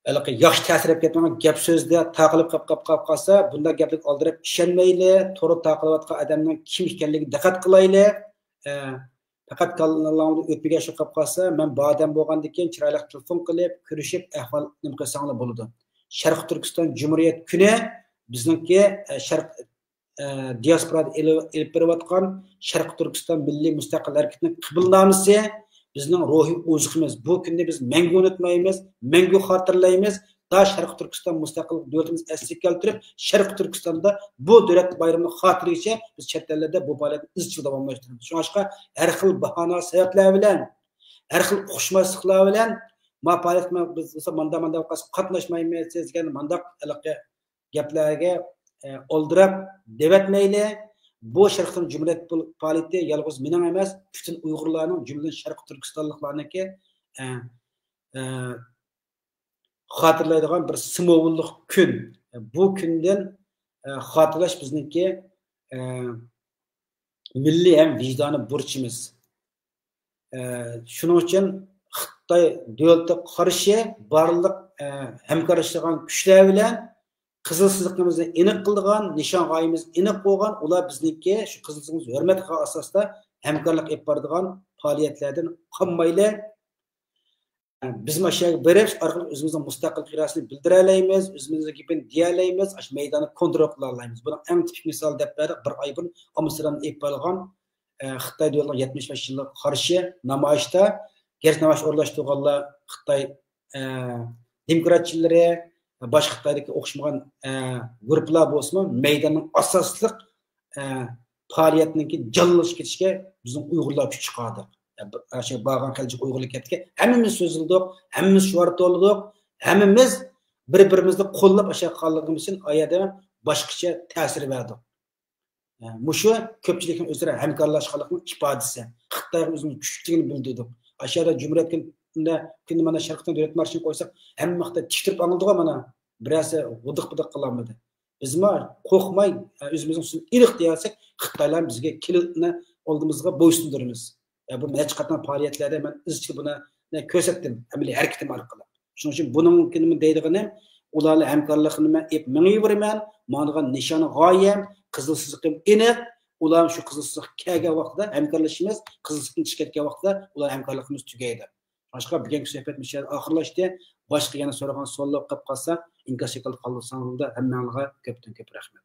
ھېلىقى ياخشى تەسىر ئېلىپ كەتمەيدىغان گەپ سۆزدە تاقىلىپ قاپ، قاپ، قاپ قالسا، بۇنداق گەپلەرگە ئالدىراپ ئىشەنمەيلى، توردا تاقىلىۋاتقان ئادەمنىڭ كىم ئىكەنلىكىگە دىققەت قىلايلى. ئە، پەقەت كاللاڭدىن ئۆتمىگەن ئىش قاپ قالسا، مەن بار ئادەم بولغاندىن كېيىن چىرايلىق تېلېفون قىلىپ، كۆرۈشۈپ، ئەھۋال نېمە قىلساڭلار بولىدۇ. شەرقىي تۈركىستان جۇمھۇرىيەت كۈنى بىزنىڭكى، ئە، شەرق ئە، دىياسپورادا ئېلىپ، ئېلىپ بېرىۋاتقان شەرقىي تۈركىستان مىللىي مۇستەقىل ھەرىكىتىنىڭ قىبلىنامىسى، بىزنىڭ روھىي ئوزۇقىمىز. بۇ كۈننى بىز مەڭگۈ ئۇنتۇمايمىز، مەڭگۈ خاتىرىلەيمىز. تا شەرقىي تۈركىستان مۇستەقىل دۆلىتىمىزنى ئەسلىگە كەلتۈرۈپ، شەرقىي تۈركىستاندا بۇ دۆلەت بايرىمىنى خاتىرىلىگىچە بىز چەت ئەللەردە بۇ پائالىيەتنى ئىزچىل داۋاملاشتۇرىمىز. شۇڭلاشقا ھەر خىل باھانە سەۋەبلەر بىلەن، ھەر خىل ئۇقۇشماسلىقلار بىلەن، ما پائالىيەتكە بىز بولسا ماندا، ماندا قاتناشمايمىز دېگەن مانداق ھېلىقى گەپلەرگە، ئە، ئالدىراپ دەۋەتمەيلى. بۇ شەرقىي جۇمھۇرىيەت پائالىيىتى يالغۇز مېنىڭ ئەمەس، پۈتۈن ئۇيغۇرلارنىڭ، جۈملىدىن شەرقىي تۈركىستانلىقلارنىڭكى، ئە، ئە، خاتىرىلەيدىغان بىر سىمۋوللۇق كۈن. بۇ كۈندىن، ئە، خاتىرىلەش بىزنىڭكى، ئە، مىللىي ھەم ۋىجدانىي بۇرچىمىز. ئە، شۇنىڭ ئۈچۈن خىتاي دۆلىتىگە قارشى بارلىق، ئە، ھەمكارلىشىدىغان كۈچلەر بىلەن قىزىل سىزىقىمىزنى ئېنىق قىلىدىغان، نىشان غايىمىز ئېنىق بولغان، ئۇلار بىزنىڭكى شۇ قىزىل سىزىقىمىزنى ھۆرمەت قىلغان ئاساستا ھەمكارلىق ئېلىپ بارىدىغان پائالىيەتلەردىن قالمايلى. بىز مانا شۇ يەرگە بېرىپ، شۇ ئارقىلىق ئۆزىمىزنىڭ مۇستەقىل ئىرادىسىنى بىلدۈرەلەيمىز، ئۆزىمىزنىڭ گېپىنى دېيەلەيمىز، ئاشۇ مەيداننى كونترول قىلالايمىز. بۇنىڭ ئەڭ تىپىك مىسالى دەپ بەردۇق، بىر ئاي بۇرۇن ئامستېردامدا ئېلىپ بارغان، ئە، خىتاي دۆلىتىنىڭ يەتمىش بەش يىللىقىغا قارشى نامايىشتا، گەرچە نامايىش ئورۇنلاشتۇرغانلار خىتاي، ئە، دېموكراتچىلىرى، باشقا خىتايدىكى ئوخشىمىغان، ئە، گۇرۇپپىلار بولسىمۇ، مەيداننىڭ ئاساسلىق، ئە، پائالىيەتنىڭكى جانلىنىشىغا كېتىشكە بىزنىڭ ئۇيغۇرلار كۈچ چىقاردى. ئە، بىر، ئاشۇ بارغان خەلجىك ئۇيغۇرلار كەتتىكى، ھەممىمىز سۆزلىدۇق، ھەممىمىز شوئار تولىدۇق، ھەممىمىز بىر-بىرىمىزنى قوللاپ ئاشۇ قالغىنىمىز ئۈچۈن ئايەدە باشقىچە تەسىر بەردۇق. ئە، مۇشۇ كۆپچىلىكنىڭ ئۆزئارا ھەمكارلاشقانلىقىنىڭ ئىپادىسى. خىتايغا ئۆزىمىز كۈچلۈكلۈكىنى بىلدۈردۇق. ئاشۇ يەردە جۇمھۇرىيەت كۈنىدە، كۈنى مانا شەرقىي تۈركىستان دۆلەت مارشىنى قويساق، ھەممە خىتاي تىك تۇرۇپ ئاڭلىدىغۇ مانا. بىرەرسى ۋىدىق-پىدىق قىلالمىدى. بىزمۇ قورقماي، ئۆزىمىزنىڭ ئۈستىدىن ئېنىق دېيەلىسەك، خىتايلار بىزگە كېلىدىنى ئالدىمىزغا بويسۇندۇرىمىز. بۇ نەچچە قېتىم پائالىيەتلەردە مەن ئىزچىل بۇنى كۆرسەتتىم، ئەمەلىي ھەرىكىتىم ئارقىلىق. شۇنىڭ ئۈچۈن بۇنىڭكىنىمۇ دەيدىغىنىم، ئۇلار بىلەن ھەمكارلىقنى مەن ئېلىپ مېڭىۋېرىمەن، ماڭىدىغان نىشان غايەم، قىزىل سىزىقىم ئېنىق، ئۇلار شۇ قىزىل سىزىققا كەلگەن ۋاقتىدا ھەمكارلىشىمىز، قىزىل سىزىقتىن چىقىپ كەتكەن ۋاقتىدا ئۇلار ھەمكارلىقىمىز تۈگەيدۇ. باشقا بۈگۈنكى سۆھبەت مۇشۇ يەردە ئاخىرلاشتى. باشقا يەنە سورىغان سوئاللار قېلىپ قالسا، ئىنكاس شەكلىدە قالدۇرساڭلار، ھەممەڭلارغا كۆپتىن كۆپ رەھمەت.